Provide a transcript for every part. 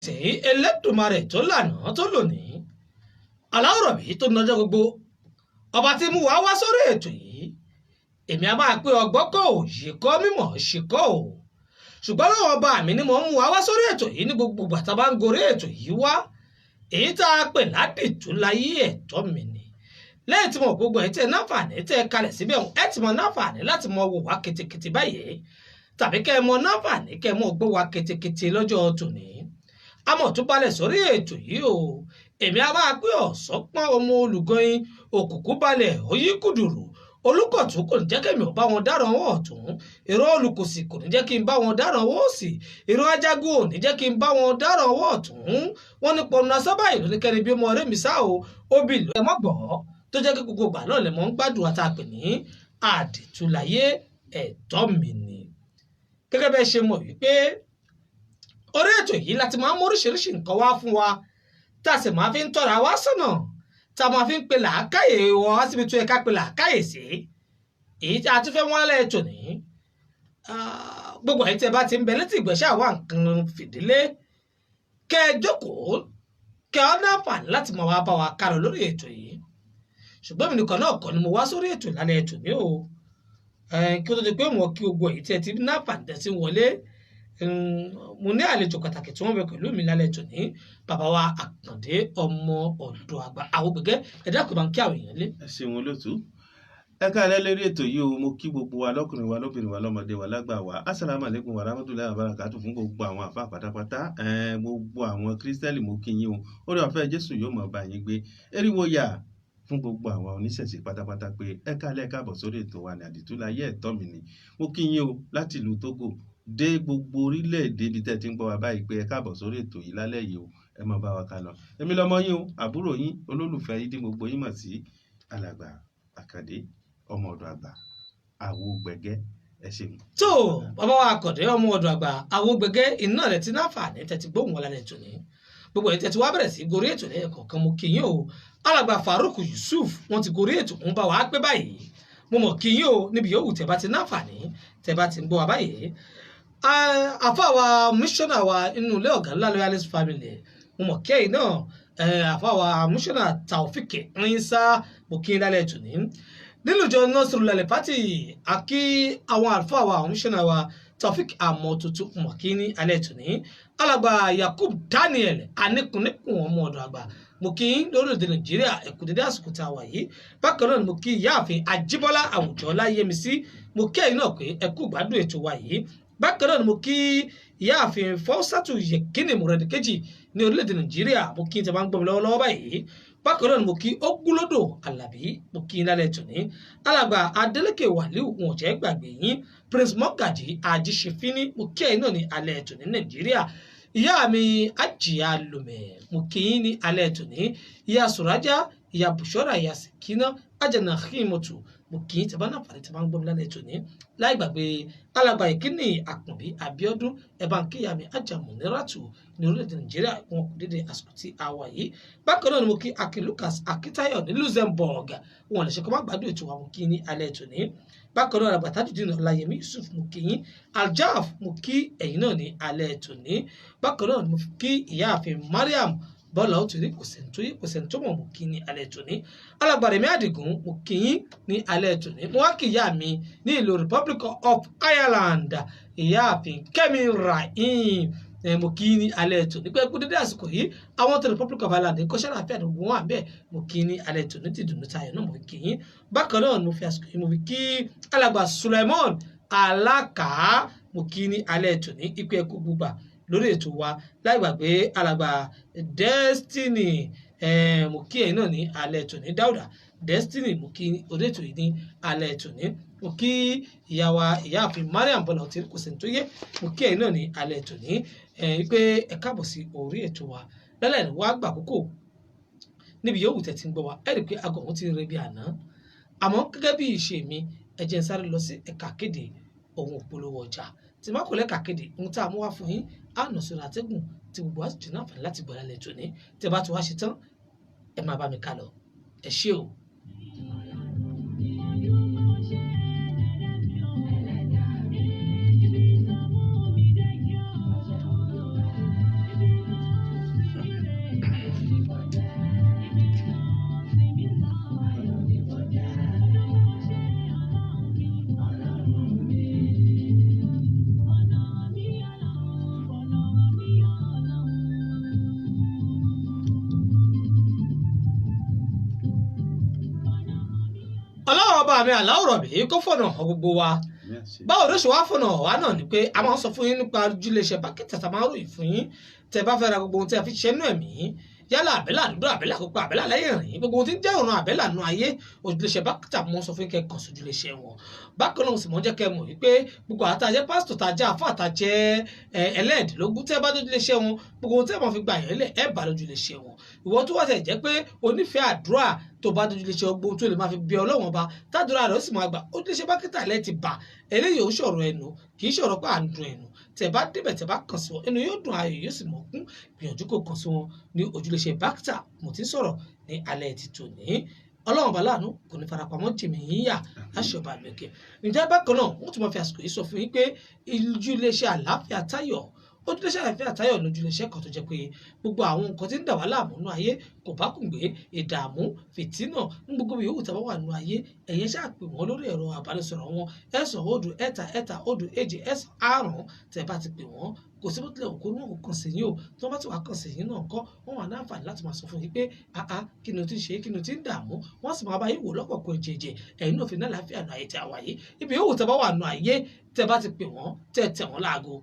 Tí Elédùmarè tó lànà tó lónìí, aláwòrán tó nọjọ́ gbogbo, ọba tí mú wa wá sórí ètò yìí, èmi a máa pé ọgbọ́n kọ́ ò yìí kọ́ mímọ̀ ṣe kọ́ ò, ṣùgbọ́n lọ́wọ́ ọba mi ni mò ń mú wa wá sórí ètò yìí ní gbogbo ìgbà tá a bá ń gorí ètò yìí wá, èyí tá a pè ládìtú láyé ẹ̀tọ́ mi ni. Lẹ́yìn tí mo gbogbo ẹ̀ tẹ́ náfààní tẹ́ kalẹ̀ síbẹ̀, ẹ̀ tí mo náfààní láti mọ wò wá ketekete báyìí, tàbí kẹ́ ẹ mọ náfààní kẹ́ ẹ mọ gbọ́ wá ketekete lọ́jọ́ tòní. Àmọ́ tó balẹ̀ sórí ètò yìí o, èmi a máa pé ọ̀sán pọ́n ọmọ olùgọ́yìn òkùnkùn balẹ̀ òyí kùdùrù olùkọ̀tún kò ní jẹ́ kẹ́mi ò bá wọn dáràn ọwọ́ ọ̀tún, èrò olùkòsì kò ní jẹ́ kí n bá wọn dáràn ọwọ́ òsì, èrò ajagun ò ní jẹ́ kí n bá wọn dáràn ọwọ́ ọ̀tún. Wọ́n ní pọnú asábà ìlú ní kẹ́ni bí ọmọ ọ̀rẹ́ mi sá o, obì ìlú ẹ mọ́ gbọ́ tó jẹ́ kí gbogbo ìgbà náà lè mọ́ ń gbádùn àtàpè ní àdìtúláyé ẹ̀tọ́ mi ni. Gẹ́gẹ́ bẹ́ẹ̀ ṣe mọ̀ wípé orí ètò yìí láti máa ń mú oríṣiríṣi nǹkan wá fún wa, tá a sì máa fi ń tọ́ra wá sọ́nà, tá a máa fi ń pe làákàyè wọn wá síbi tó yẹ ká pe làákàyè sí. Èyí tí a tún fẹ́ wọ́n lálẹ́ tòní, gbogbo ẹ̀yin tí ẹ bá ti ń bẹ létí ìgbésẹ̀ àwa nǹkan fìdílé, kẹ́ ẹ jókòó, kẹ́ ọ náfààní láti máa wá bá wa kárọ̀ lórí ètò yìí. Ṣùgbọ́n èmi nìkan náà kọ́ ni mo wá sórí ètò lálẹ́ tòní o. Kí ó tó di pé mo kí gbogbo èyí tí ẹ ti náfààní tẹ̀ sí wọlé, mo ní àlejò pàtàkì tí wọ́n bẹ pẹ̀lú mi lálẹ́ tòní, bàbá wa Àkàndé ọmọ ọ̀dọ̀ àgbà Àwògbẹ̀gẹ́. Ẹ dákun, bá ń kí àwọn èèyàn lé. Ẹ ṣeun olóòtú, ẹ káalẹ́ lórí ètò yìí o. Mo kí gbogbo wa, lọ́kùnrin wa, lóbìnrin wa, lọ́mọdé wa, lágbà wa. Asalaamu aleykum wa rahmatulahi wa barakatu fún gbogbo àwọn àfa pátápátá, gbogbo àwọn kírísítẹ́lì, mo kí yín o. Orí ọ̀fẹ́ Jésù yóò máa bá yín gbé. Eriwo yà fún gbogbo àwọn oníṣẹ̀ṣe pátápátá pé ẹ káalẹ́, káàbọ̀ sórí ètò wa ní Àdìtúláyé ẹ̀tọ́ mi ni. Mo kí yín o láti ìlú Togo dé gbogbo orílẹ̀-èdè ibi tẹ́ ti ń gbọ́ wa báyìí pé ẹ káàbọ̀ sórí ètò yìí lálẹ́ yìí o. Ẹ máa bá wa ká lọ. Èmi lọmọ yín o, àbúrò yín, olólùfẹ́ yín tí gbogbo yín mọ̀ sí Alàgbà Àkàndé ọmọ ọ̀dọ̀ àgbà Àwògbẹ̀gẹ́. Ẹ ṣeun. Tó bàbá wa Àkàndé ọmọ ọ̀dọ̀ àgbà Àwògbẹ̀gẹ́, iná rẹ̀ ti náfààní tẹ́tí gbóhùn wọn lálẹ́ tòní. Gbogbo ẹ̀ tẹ́tí wá bẹ̀rẹ̀ sí gorí ètò lẹ́yìn kọ̀ọ̀kan, mo kí yín o. Alàgbà Farouk Yusuf, wọ́n ti gorí ètò ń bá wa pé báyìí. Mo mọ̀ kí yín o níbi yòówù tẹ́ bá ti náfààní tẹ́ bá ti ń gbọ́ wa báyìí. Àfa wa, mísọ́nà wa inú ilé ọ̀gá ńlá Loyalist Family, mo mọ̀ kí ẹ̀yin náà. Àfa wa mísọ́nà Taofik Insa, mo kí yín lálẹ́ tòní. Nínú ìjọ Nọ́sùrùlẹ̀ Pátì, àkí àwọn àlùfáà wa, àwọn mísọ́nà wa Taofik Àmọ́tuntun, mo kí ní alẹ́ tòní. Alàgbà Yakub Daniel Aníkùnníkùn ọmọ ọ̀dọ̀ àgbà, mo kí yín lórílẹ̀‐èdè Nàìjíríà, ẹ kú dédé àsìkò tá a wà yìí. Bákan náà ni mo kí ìyáàfin Ajíbọ́lá Àwùjọ́lá Yẹmisí, mo kí ẹ̀yin náà pé ẹ kú gbádùn ètò wa yìí. Bákan náà ni mo kí ìyáàfin Fọ́sátù Yẹkínì Mọ̀rẹ́dẹ́kejì ní orílẹ̀-èdè Nàìjíríà, mo kí tẹ́ bá ń gbọ́ mi lọ́wọ́lọ́wọ́ báyìí. Bákan náà ni mo kí Ógúnlódò Àlàbí, mo kí lálẹ́ tòní. Alàgbà Adélékè Wàlíù, wọn ò jẹ́ gbàgbé yín. Prince Mọ́gàjì Àjíṣefínní, mo kí ẹ̀yin náà ní alẹ́ tòní Nàìjíríà. Ìyá mi Àjìyà Lùmẹ̀, mo kí yín ní alẹ́ tòní. Ìyá Sùrájà, ìyá Bùṣọ́rà, ìyá Sìkínà Àjànà Khimotu, mo kí yín tẹ́ bá náà fàdé tẹ́ bá ń gbọ́ mi lálẹ́ tòní. Láì gbàgbé alàgbà Ìkíní Àkànbí Abíọ́dún, ẹ̀bá nkíyà mi Ajamuniratu ní orílẹ̀-èdè Nàìjíríà, wọn kò dédé àsìkò tí a wà yìí. Bákan náà ni mo kí Akin Lucas Akíntayọ̀ ní Luxembourg, wọn lè ṣe kó má gbádùn ètò àwọn kí ní alẹ́ tòní. Bákan náà alàgbà Tajudeen Ọláyẹmí Yusuf, mo kí yín. Aljaf, mo kí ẹ̀yin náà ní alẹ́ tòní. Bákan náà ni mo kí ìyáàfin Mariam Bọ́lá ó ti rí, kò sẹ́ni tó yé, kò sẹ́ni tó mọ̀, mo kí ní alẹ́ tòní. Alàgbà Rẹ̀mí Àdìgún, mo kí yín ní alẹ́ tòní. Mo wá kí ìyá mi ní ìlú Republic of Ireland, ìyáàfin Kẹ́mi Rahim, mo kí ní alẹ́ tòní pé kú dédé àsìkò yìí. Àwọn tó Republic of Ireland kọ́ṣẹ́ àlàáfíà ní gbogbo wọn àbẹ́, mo kí ní alẹ́ tòní ti dùnú tayọ̀ náà, mo fi kí yín. Bákan náà mo fi àsìkò yìí mo fi kí alàgbà Suleiman Alákàá, mo kí ní alẹ́ tòní ikú ẹkú gbùgbà lórí ètò wa. Láì gbàgbé alàgbà Destiny, mo kí ẹ̀yin náà ní alẹ́ tòní. Dáúdà Destiny, mo kí orí ètò yìí ní alẹ́ tòní. Mo kí ìyá wa ìyáàfin Mariam Bọ́lá ọtí, kò sẹ́ni tó yé, mo kí ẹ̀yin náà ní alẹ́ tòní pé ẹ káàbọ̀ sí orí ètò wa lálẹ́ ní wàá gbà kókò níbi yòówù tẹ̀ tí ń gbọ́ wa. Ẹ rí i pé aago ọ̀hún ti ń re bí àná, àmọ́ gẹ́gẹ́ bí ìṣe mi, ẹ jẹ́ n sáré lọ sí ẹ̀ka kéde ohun òpolówó ọjà tí má kò lẹ́ka kéde ohun tá a mú wá fún yín á nà sórí àtẹ́gùn tí gbogbo wa sì tún náà láti gbọ́ lálẹ́ tòní. Tí ẹ bá ti wá ṣe tán, ẹ máa bá mi ká lọ. Ẹ ṣé o. Ọba mi aláwòrán bí kó fọ̀nà hàn gbogbo wa. Báwo ló ṣe wá fọ̀nà wá náà ni pé a máa ń sọ fún yín nípa ojúlẹ̀ṣẹ̀ bákẹ́tà tá a máa ń ròyìn fún yín. Tẹ́ bá fẹ́ ra gbogbo ohun tí a fi ṣẹ́nu ẹ̀mí, yálà àbẹ́là dúdú, àbẹ́là pupa, àbẹ́là lẹ́yìn rìn, gbogbo ohun tí ń jẹ́ òrùn àbẹ́là nù ayé, ojúlẹ̀ṣẹ̀ bákẹ́tà mọ́ sọ fún yín kẹ́ kàn sí ojúlẹ̀ṣẹ̀ wọn. Bákan náà mo sì mọ́ jẹ́ kẹ́ mọ̀ wípé gbogbo àwọn tá a jẹ́ pásítọ̀, tá a jẹ́ àfáà, tá a jẹ́ ẹlẹ́ẹ̀dínlógún, tẹ́ bá dójúlẹ̀ṣẹ̀ wọn, gbogbo ohun tẹ́ mọ̀ fi gbà yẹn lẹ̀ ẹ bá lójúlẹ̀ṣẹ̀ wọn. Ìwọ tó wá tẹ̀ jẹ́ pé onífẹ̀ẹ́ àdúrà, tó bá dójúlẹ̀ṣẹ̀, gbogbo ohun tó lè máa fi bí Ọlọ́run ọba tádùrà rẹ̀ ó sì máa gbà, ojúlẹ̀ṣẹ̀ bákẹ́tà lẹ́ ti bà. Eléyìí ò ṣọ̀rọ̀ ẹnu, kì í ṣọ̀rọ̀ pé à ń dun ẹnu. Tẹ́ bá débẹ̀, tẹ́ bá kàn sí wọn, ẹnu yóò dùn, ayọ̀ yóò sì mọ̀ kún. Gbìyànjú kó kàn sí wọn ní ojúlẹ̀ṣẹ̀ bákítà mo ti ń sọ̀rọ̀ ní alẹ́ ti tòní. Ọlọ́run ọba láàánú kò ní farapamọ́ jìmì yín yà láṣẹ ọba àmì. Ǹjẹ́ bákan náà, wọ́n tún máa fi àsìkò yìí sọ fún yín pé ojúlẹ̀ṣẹ̀ àlàáfíà táyọ̀, ojúlẹ̀ṣẹ̀ àlàáfíà táyọ̀ lójúlẹ̀ṣẹ̀ kan tó jẹ́ pé gbogbo àwọn nǹkan tí ń dà wá láàmú nínú ayé, kò bá kùn gbé ìdààmú, fìtínà ní gbogbo yòówù tá a bá wà nínú ayé, ẹ̀yin ṣáà pè wọ́n lórí ẹ̀rọ àbánisọ̀rọ̀ wọn: 903 3 0 7 9. Tẹ́ bá ti pè wọ́n, kò sí bó tilẹ̀ òkú wọn kò kàn sí yín o. Tí wọ́n bá ti wá kàn sí yín náà kọ́, wọ́n wà ní àǹfààní láti máa sọ fún yín pé àá, kí ni o ti ń ṣe, kí ni o ti ń dààmú. Wọ́n sì máa bá yín wò lọ́kọ̀ọ̀kan ìjẹ̀jẹ̀, ẹ̀yin náà fi ní àlàáfíà nù ayé tí a wà yìí. Ibi yòówù tẹ́ bá wà nù ayé, tẹ́ bá ti pè wọ́n, tẹ́ tẹ̀ wọ́n láago,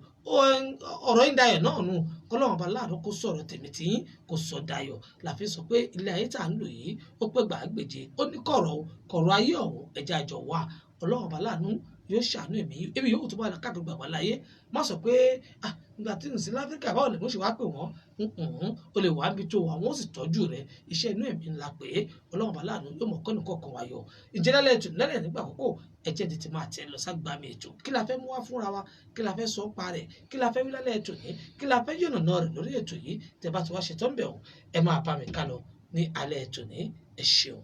ọ̀rọ̀ yín dayọ̀ náà nù. Kọ́lọ́run bá láàánú kó sọ̀rọ̀ tèmi tí yín kó sọ dayọ̀. Làfi sọ pé ilé ayé tá à ń lò yìí, ó pé gbàgbèje, ó ní kọ̀rọ̀ kọ̀rọ̀ ayé ọ̀hún, ẹ̀jẹ̀ àjọ wà. Ọlọ́run bá láàánú yóò ṣàánú èmi. Ibi yòówù tó bá lọ káàkiri gbàgbọ́ láyé, má sọ pé ah, ìgbà tí n sí láfíríkà, báwo lè mú ṣe wá pè wọ́n? O lè wá níbi tó wà, wọ́n sì tọ́jú rẹ̀. Iṣẹ́ inú ẹ̀mí ńlá pé Ọlọ́run bá láàánú yóò mọ̀ kọ́nù kọ̀ọ̀kan wa yọ. Ìjẹ́ lálẹ́ ètò lẹ́lẹ̀ nígbà àkókò, ẹ̀jẹ̀ tètè máa tẹ̀ lọ ságbàmì ètò. Kí la fẹ́ mú wá fúnra wa? Kí la fẹ́ sọ pa rẹ̀? Kí la fẹ́ wí lálẹ́ ètò yìí? Kí la fẹ́ yànnàná rẹ̀ lórí ètò yìí? Tẹ́ bá ti wá ṣetán bẹ̀ ọ́, ẹ máa bá mi ká lọ ní alẹ́ ètò ní. Ẹ ṣeun.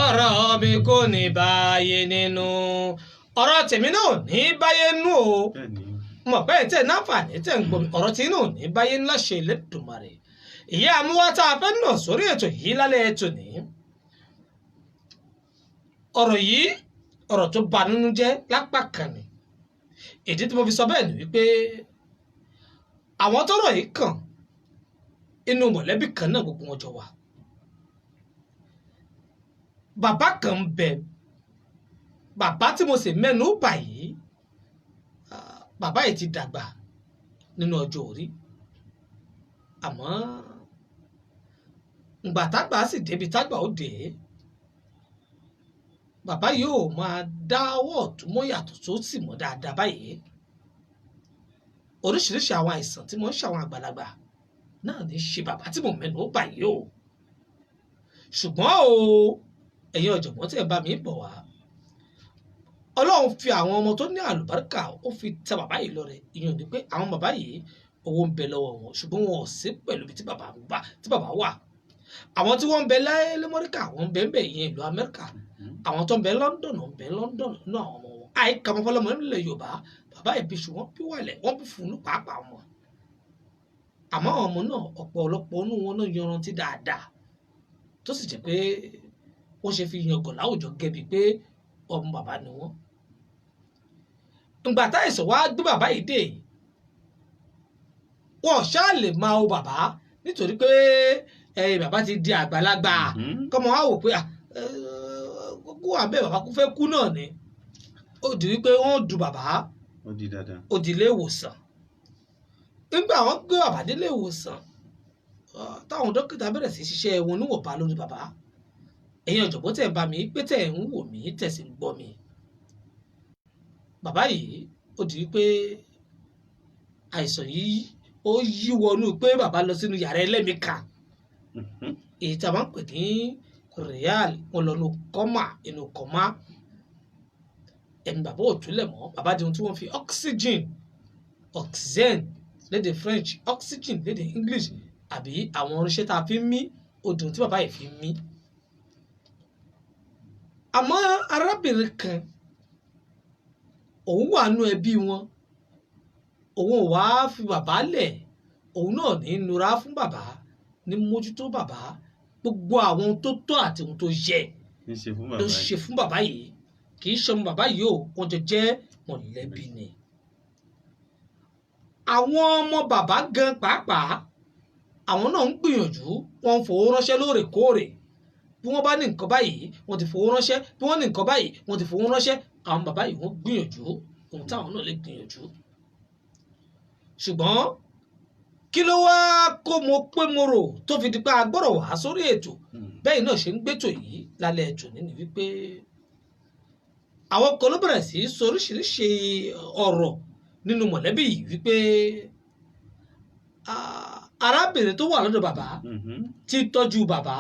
Ọ̀rọ̀ mi kò ní báyé nínú, ọ̀rọ̀ tèmi náà ò ní báyé nú o. Bẹ́ẹ̀ni. Mọ̀ pé tẹ̀ náfààní tẹ̀ ń gbọ́ mi, ọ̀rọ̀ tí náà ò ní báyé ńlá ṣe Elédùmarè. Ìyá amúwá tá a fẹ́ nà sórí ètò yìí lálẹ́ ètò ní, ọ̀rọ̀ yìí, ọ̀rọ̀ tó bà nínú jẹ́ lápá kan ni. Ìdí tí mo fi sọ bẹ́ẹ̀ ni wípé àwọn tọ́rọ̀ yìí kàn, inú mọ̀lẹ́bí kan náà gbogbo wọn jọ wà. Bàbá kan ń bẹ, bàbá tí mo sì mẹ́nu bà yìí, bàbá yìí ti dàgbà nínú ọjọ́ orí, àmọ́ ǹgbà tágbà sì débi tágbà ó dé, bàbá yìí ò máa dá ọwọ́ ọ̀tún mọ́ yàtọ̀ tó sì mọ́ dáadáa báyìí. Oríṣiríṣi àwọn àìsàn tí mo ń ṣàwọn àgbàlagbà náà ní í ṣe bàbá tí mo mẹ́nu bà yìí o. Ṣùgbọ́n o, ẹ̀yin ọ̀jọ̀gbọ́n tí ẹ̀ bá mi bọ̀ wá, Ọlọ́run fi àwọn ọmọ tó ní àlùbáríkà, ó fi ta bàbá yìí lọ́rẹ. Ìyẹn ò ní pé àwọn bàbá yìí, owó ń bẹ lọ́wọ́ wọn, ṣùgbọ́n wọn ò sí pẹ̀lú ibi tí bàbá ń bá tí bàbá wà. Àwọn tí wọ́n ń bẹ láyé lẹ́mọ́ríkà, àwọn ń bẹ ń bẹ, ìyẹn ìlú Amẹ́ríkà. Àwọn tó ń bẹ London ń bẹ London nínú àwọn ọmọ wọn. Àìkà ọmọ fọlọmọ nílẹ̀ Yorùbá, bàbá ìbísù wọn bí wàlẹ̀, wọ́n bí fún un pàápàá wọn. Àmọ́ àwọn ọmọ náà, ọ̀pọ̀lọpọ̀ inú wọn náà yanrantí dáadáa, tó sì jẹ́ pé wọ́n ṣe fi yangàn láwùjọ gẹ́bi pé ọmọ bàbá ni wọ́n. Ǹgbà táìsàn wá gbé bàbá yìí dé, wọn ṣáà lè máa wo bàbá nítorí pé bàbá ti di àgbàlagbà. Kọ́mọ wa wò pé kó wà bẹ́ẹ̀, bàbá kú fẹ́ kú náà ni. Ó di wípé wọ́n du bàbá. Ó di dandan. Ó di ilé ìwòsàn. Nígbà wọ́n gbé bàbá délé ìwòsàn, Táwọn dókítà bẹ̀rẹ̀ sí ṣiṣẹ́ wọn níwọ̀nba lórí bàbá. Ẹ̀yin ọ̀jọ̀gbọ́n tẹ̀ ń bá mi pé, tẹ̀ ń wò mí, tẹ̀ sì ń gbọ́ mi, bàbá yìí, ó di pé àìsàn yìí ó yí wọnú pé bàbá lọ sínú yàrá ẹlẹ́mìí kan, èyí tí a máa ń pè ní real. Wọn lọ nínú coma, inú coma. Ẹ̀mí bàbá ò túlẹ̀ mọ́. Bàbá di ohun tí wọ́n fi oxygen, oxygen lédè French, oxygen lédè English, àbí àwọn irinṣẹ́ tá a fi ń mí, ó di ohun tí bàbá yìí fi ń mí. Àmọ́ arábìnrin kan, òun wà nú ẹbí wọn, òun ò wá fi bàbá lẹ̀. Òun náà ní nura fún bàbá, ní mójútó bàbá, gbogbo àwọn ohun tó tọ́ àti ohun tó yẹ ń ṣe fún ló bàbá yìí. ṣe fún bàbá yìí. Kì í ṣọmọ bàbá yìí o, wọ́n jọ jẹ́ mọ̀lẹ́bí ni. Àwọn ọmọ bàbá gan pàápàá, àwọn náà ń gbìyànjú, wọ́n ń fowó ránṣẹ́ lóòrèkóòrè. Bí wọ́n bá ní nǹkan báyìí, wọ́n ti fowó ránṣẹ́. Bí wọ́n ní nǹkan báyìí, wọ́n ti fowó ránṣẹ́. Àwọn bàbá yìí, wọ́n gbìyànjú ohun táwọn náà lè gbìyànjú. Ṣùgbọ́n kí ló wá kó mo pé mo rò tó fi di pé a gbọ́dọ̀ wá sórí ètò bẹ́ẹ̀ náà ṣe ń gbẹ́tò yìí lálẹ́ ètò nínú wípé àwọn kan ló bẹ̀rẹ̀ sí í sọ oríṣiríṣi ọ̀rọ̀ nínú mọ̀lẹ́bí yìí wípé arábìnrin tó wà lọ́dọ̀ bàbá tí ń tọ́jú bàbá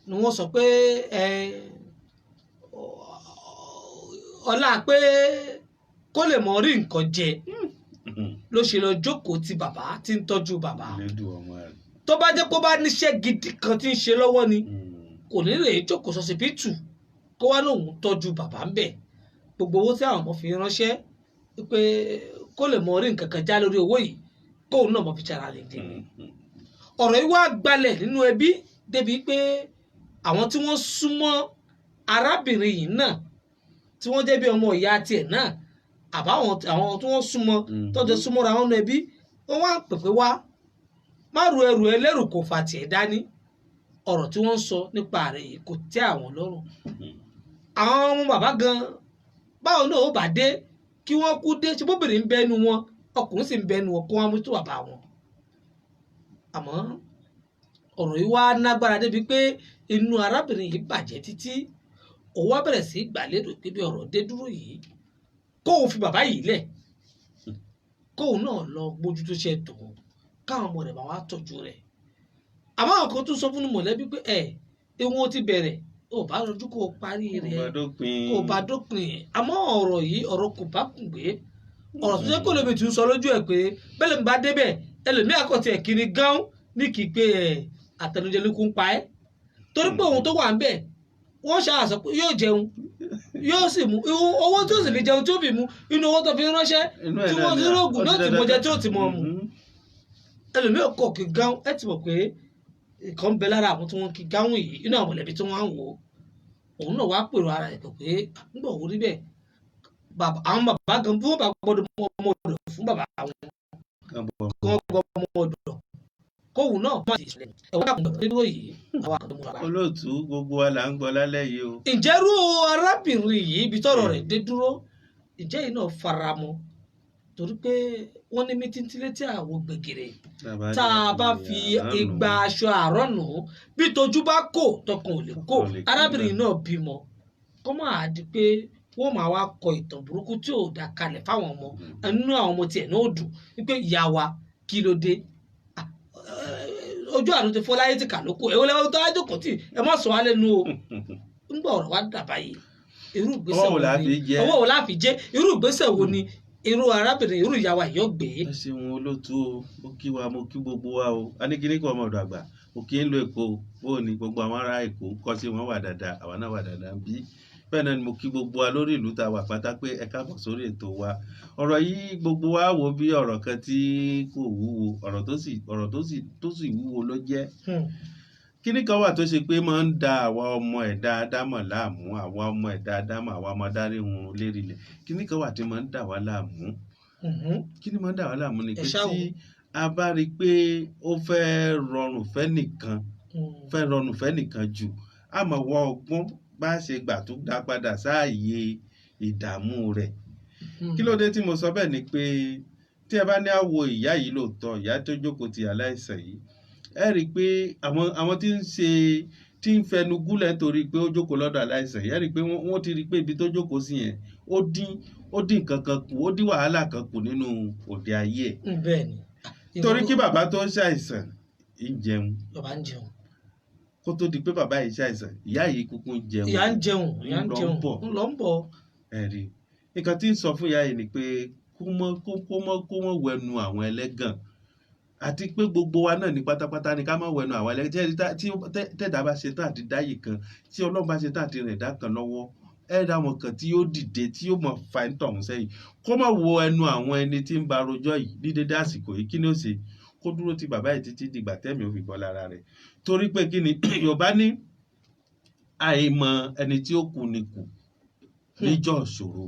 ni wọ́n sọ pé ẹ ọlá pé kó lè mọ rí nǹkan jẹ ló ṣe lọ jókòó ti bàbá tí ń tọ́jú bàbá. Elédùn ọmọ rẹ̀. Tó bá jẹ́ kó bá níṣẹ́ gidi kan tí ń ṣe lọ́wọ́ ni, kò ní lè jókòó sọsibítù kó wá lóun tọ́jú bàbá ń bẹ̀. Gbogbo owó tí àwọn ọmọ fi ránṣẹ́ pé kó lè mọ rí nǹkan kan já lórí owó yìí, kóun náà mọ fi ṣara lè dé. Ọ̀rọ̀ yìí wá gbalẹ̀ nínú ẹbí débi pé àwọn tí wọ́n súnmọ́ arábìnrin yìí náà, tí wọ́n jẹ́ bí ọmọ ìyá tiẹ̀ náà, àbáwọn àwọn tí wọ́n súnmọ́, tọ́jú súnmọ́ra wọn nínú ẹbí, wọ́n wá pèpè wá má ru ẹrù ẹlẹ́rù kò fà tiẹ̀ dání. Ọ̀rọ̀ tí wọ́n ń sọ nípa rẹ̀ yìí kò tẹ́ àwọn lọ́rùn. Àwọn ọmọ bàbá gan, báwo náà ó bá dé kí wọ́n kú dé, ṣe bóbìnrin ń bẹ́nu wọn, ọkùnrin sì ń bẹ́nu wọn, kó wọn mú tó bàbá wọn. Àmọ́ ọ̀rọ̀ yìí wá nágbára débi pé inú arábìnrin yìí bàjẹ́ títí. Òun wá bẹ̀rẹ̀ sí gbàlérò pé bí ọ̀rọ̀ dé dúró yìí, kóun fi bàbá yìí lẹ̀, kóun náà lọ gbójútó ṣe tòun, káwọn ọmọ rẹ̀ bá wá tọ́jú rẹ̀. Àmọ́ àwọn kan tún sọ fún mọ̀lẹ́bí pé ẹ̀ ewu ti bẹ̀rẹ̀, ò bá rọjú kó o parí rẹ̀, Kó bá dópin. Kó o bá dópin. Àmọ́ ọ̀rọ̀ yìí, ọ̀rọ̀ kò bá kùn gbé, ọ̀rọ̀ tó jẹ́ kó lómi tún sọ lójú ẹ̀ pé bẹ́ẹ̀ lèmi bá débẹ̀, ẹlòmíì àkọ́tì ẹ̀ kiri gán ní kì í pé ẹ̀ àtẹnujẹ ló kún pa ẹ́, torí pé ohun tó wà ń bẹ̀, wọ́n ṣáà sọ pé yóò jẹun, yóò sì mú owó tí ó sì fi jẹun, tí ó fi mú inú owó tó fi ránṣẹ́ Inú ẹ̀ tí náà wọ́n ni ti rógùn ó náà ti tí mo jẹ dandan. tí ó ti mọ̀ mu. Ẹlòmíì kọ̀ kí gán ẹ ti mọ̀ pé nǹkan ń bẹ lára àwọn tí wọ́n kí gáwọn yìí inú àwọn mọ̀lẹ́bí tí wọ́n á wò ó. Òun náà wàá pèrò ara ẹ̀ pé nígbà wo rí bẹ́ẹ̀, bàbá àwọn bàbá gan, bí wọ́n bá gbọ́dọ̀ mọ ọmọ ọ̀dọ̀ fún bàbá wọn, Kán bọ̀. kí wọ́n gbọ́ ọmọ ọ̀dọ̀, kóun náà má ti ṣẹlẹ̀ ẹ̀wọ́n àkùnrin nínú yìí àwọn àkàndọ̀ mú ara. Olóòtú, gbogbo wa là ń gbọ́ lálẹ́ yìí o. Ǹjẹ́ irú arábìnrin yìí, ibi tọ́rọ̀ rẹ̀ dé dúró, ǹjẹ́ yìí náà faramọ́? Torí pé wọ́n ní mítí létí àwo gbẹ̀gìrì, tá a bá fi igba aṣọ àárọ̀ nù, bí tójú bá kò, tọkàn ò lè kó. Tọkàn ò lè kó. Arábìnrin náà bímọ, kó máa di pé wọ́n máa wá kọ ìtàn burúkú tí ò dá kalẹ̀ fáwọn ọmọ. Inú àwọn ọmọ tiẹ̀ náà ò dùn wípé ìyá wa, kí ló dé? Ah, ojú àrùn ti fọ́ láyé ti kà lóko, èwo lẹ́wọ́n tó ájókòó tì? Ẹ má sọ wá lẹ́nu o. Ńgbà ọ̀rọ̀ wa dà báyìí, irú ìgbésẹ̀ Ọwọ́ wo la ni fi jẹ́? Ọwọ́ wo la fi jẹ́? Irú ìgbésẹ̀ wo ni irú arábìnrin, irú ìyá wa yìí ó gbé? Ẹ ṣeun olóòtú o. Mo kí wa, mo kí gbogbo wa o. A ní kíní kan, ọmọ ọ̀dọ̀ àgbà, mo kí ń lo Èkó o. Bó o ní gbogbo àwọn ará Èkó ń kọ́ sí wọn wà dáadáa, àwa náà wà dáadáa ń bí. Bẹ́ẹ̀ náà ni mo kí gbogbo wa lórí ìlú tá a wà pátá pé ẹ káàbọ̀ sórí ètò wa. Ọ̀rọ̀ yìí, gbogbo wa wò bí ọ̀rọ̀ kan tí kò wúwo, ọ̀rọ̀ tó sì wúwo ló jẹ́. Kíní kan wà tó ṣe pé máa ń da àwa ọmọ ẹ̀dá ádámọ̀ láàmú, àwa ọmọ ẹ̀dá ádámọ̀, àwa ọmọ adarí hun lérí ilẹ̀. Kíní kan wà tí máa ń dà wá láàmú. Kíní máa ń dà wá láàmú ni Ẹ pé ṣáà wò. tí a bá rí i pé ó fẹ́ rọrùn fẹ́nìkan, fẹ́ rọrùn fẹ́nìkan jù, a máa wá ọgbọ́n bá ṣe gbà tó dá padà sáàyè ìdààmú rẹ̀. Kí ló dé tí mo sọ bẹ́ẹ̀ ni pé tí ẹ bá ní á wo ìyá yìí lóòótọ́, ìyá tó jókòó ti aláìsàn yìí, Ẹ rí i pé àwọn tí ń ṣe, tí ń fẹnu gúnlẹ̀ nítorí pé ó jókòó lọ́dọ̀ aláìsàn yìí, ẹ rí i pé wọ́n ti rí i pé ibi tó jókòó sí yẹn, ó dín nǹkan kan kù, ó dín wàhálà kan kù nínú òde ayé ẹ̀. Bẹ́ẹ̀ ni. Torí kí bàbá tó ń ṣàìsàn ń jẹun. Bàbá ń jẹun. Kó tó di pé bàbá yìí ṣàìsàn, ìyá yìí kúkú ń jẹun. Ìyá ń jẹun, ìyá ń Ń lọ ń jẹun. bọ̀. Ń lọ ń bọ̀. Ẹ̀rí nǹkan tí ń sọ fún ìyá yìí ni pé kó mọ́ wẹnu àwọn ẹlẹ́gàn, àti pé gbogbo wa náà ní pátápátá ni ká má wẹnu àwọn ẹlẹ́gàn. Tí tẹ̀dá bá ṣe tán àti dáyì kan, tí Ọlọ́run bá ṣe tán àti rìn dá kan lọ́wọ́, ẹ dá wọn kan tí yóò dìde, tí yóò mọ̀ fa ń tọ̀hún sẹ́yìn. Kó má wo ẹnu àwọn ẹni tí ń ba rojọ́ yìí ní dédé àsìkò yìí. Kí ni ó ṣe? Kó dúró ti bàbá yìí títí dìgbà tẹ́mi ò fi bọ́ lára rẹ̀. Torí pé kí ni Yorùbá ní? Àìmọ̀ ẹni tí ó kú ni kù níjọ́ ìṣòro.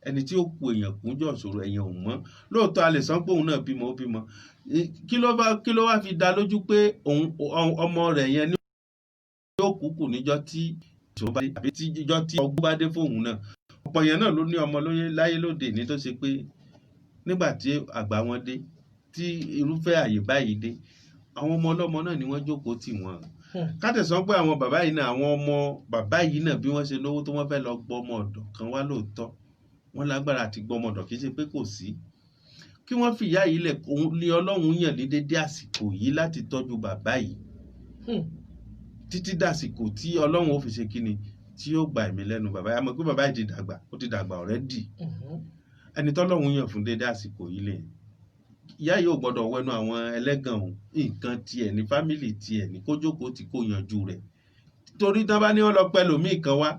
Ẹni tí ó ku èèyàn kú níjọ́ ìṣòro, èèyàn ò mọ̀. Lóòótọ́, a lè sọ pé òun náà bímọ, ó bímọ. Kí ló wá fi dá lójú pé òun ọmọ rẹ̀ yẹn ní yóò kú kù níjọ́ tí ìṣòro bá dé, àbí tí ìjọ́ tí ọgbọ́n bá dé fóun náà? Ọ̀pọ̀ èèyàn náà ló ní ọmọ lóye láyé lóde ní tó ṣe pé nígbà tí àgbà wọn dé, tí irúfẹ́ àyè báyìí dé, àwọn ọmọ ọlọ́mọ náà ni wọ́n jókòó tì wọ́n. Ká tẹ̀sán pé àwọn bàbá yìí náà, àwọn ọmọ bàbá yìí náà, bí wọ́n ṣe lówó tó, wọ́n fẹ́ lọ gbọ́ ọmọ ọ̀dọ̀ kan wá. Lóòótọ́, wọ́n lágbára àti gbọ́ ọmọ ọ̀dọ̀, kì í ṣe pé kò sí. Kí wọ́n fi ìyá yìí lẹ̀, òun ní Ọlọ́run yàn ní dédé àsìkò yìí láti tọ́jú bàbá yìí títí dàsìkò tí Ọlọ́run ó fi ṣe kíni, tí yóò gba ẹ̀mí lẹ́nu bàbá yìí. A mọ̀ pé bàbá yìí ti dàgbà, ó ti dàgbà already. Ẹni tọ́lọ́run yàn fún dédé àsìkò yìí lè ìyá yìí ò gbọ́dọ̀ wẹnu àwọn ẹlẹ́gàn o. Nǹkan tiẹ̀ ní family tiẹ̀ ní kó jókòó tí kò yanjú rẹ̀, torí tán bá ní wọ́n lọ pẹ́ ẹlòmíì kan wá,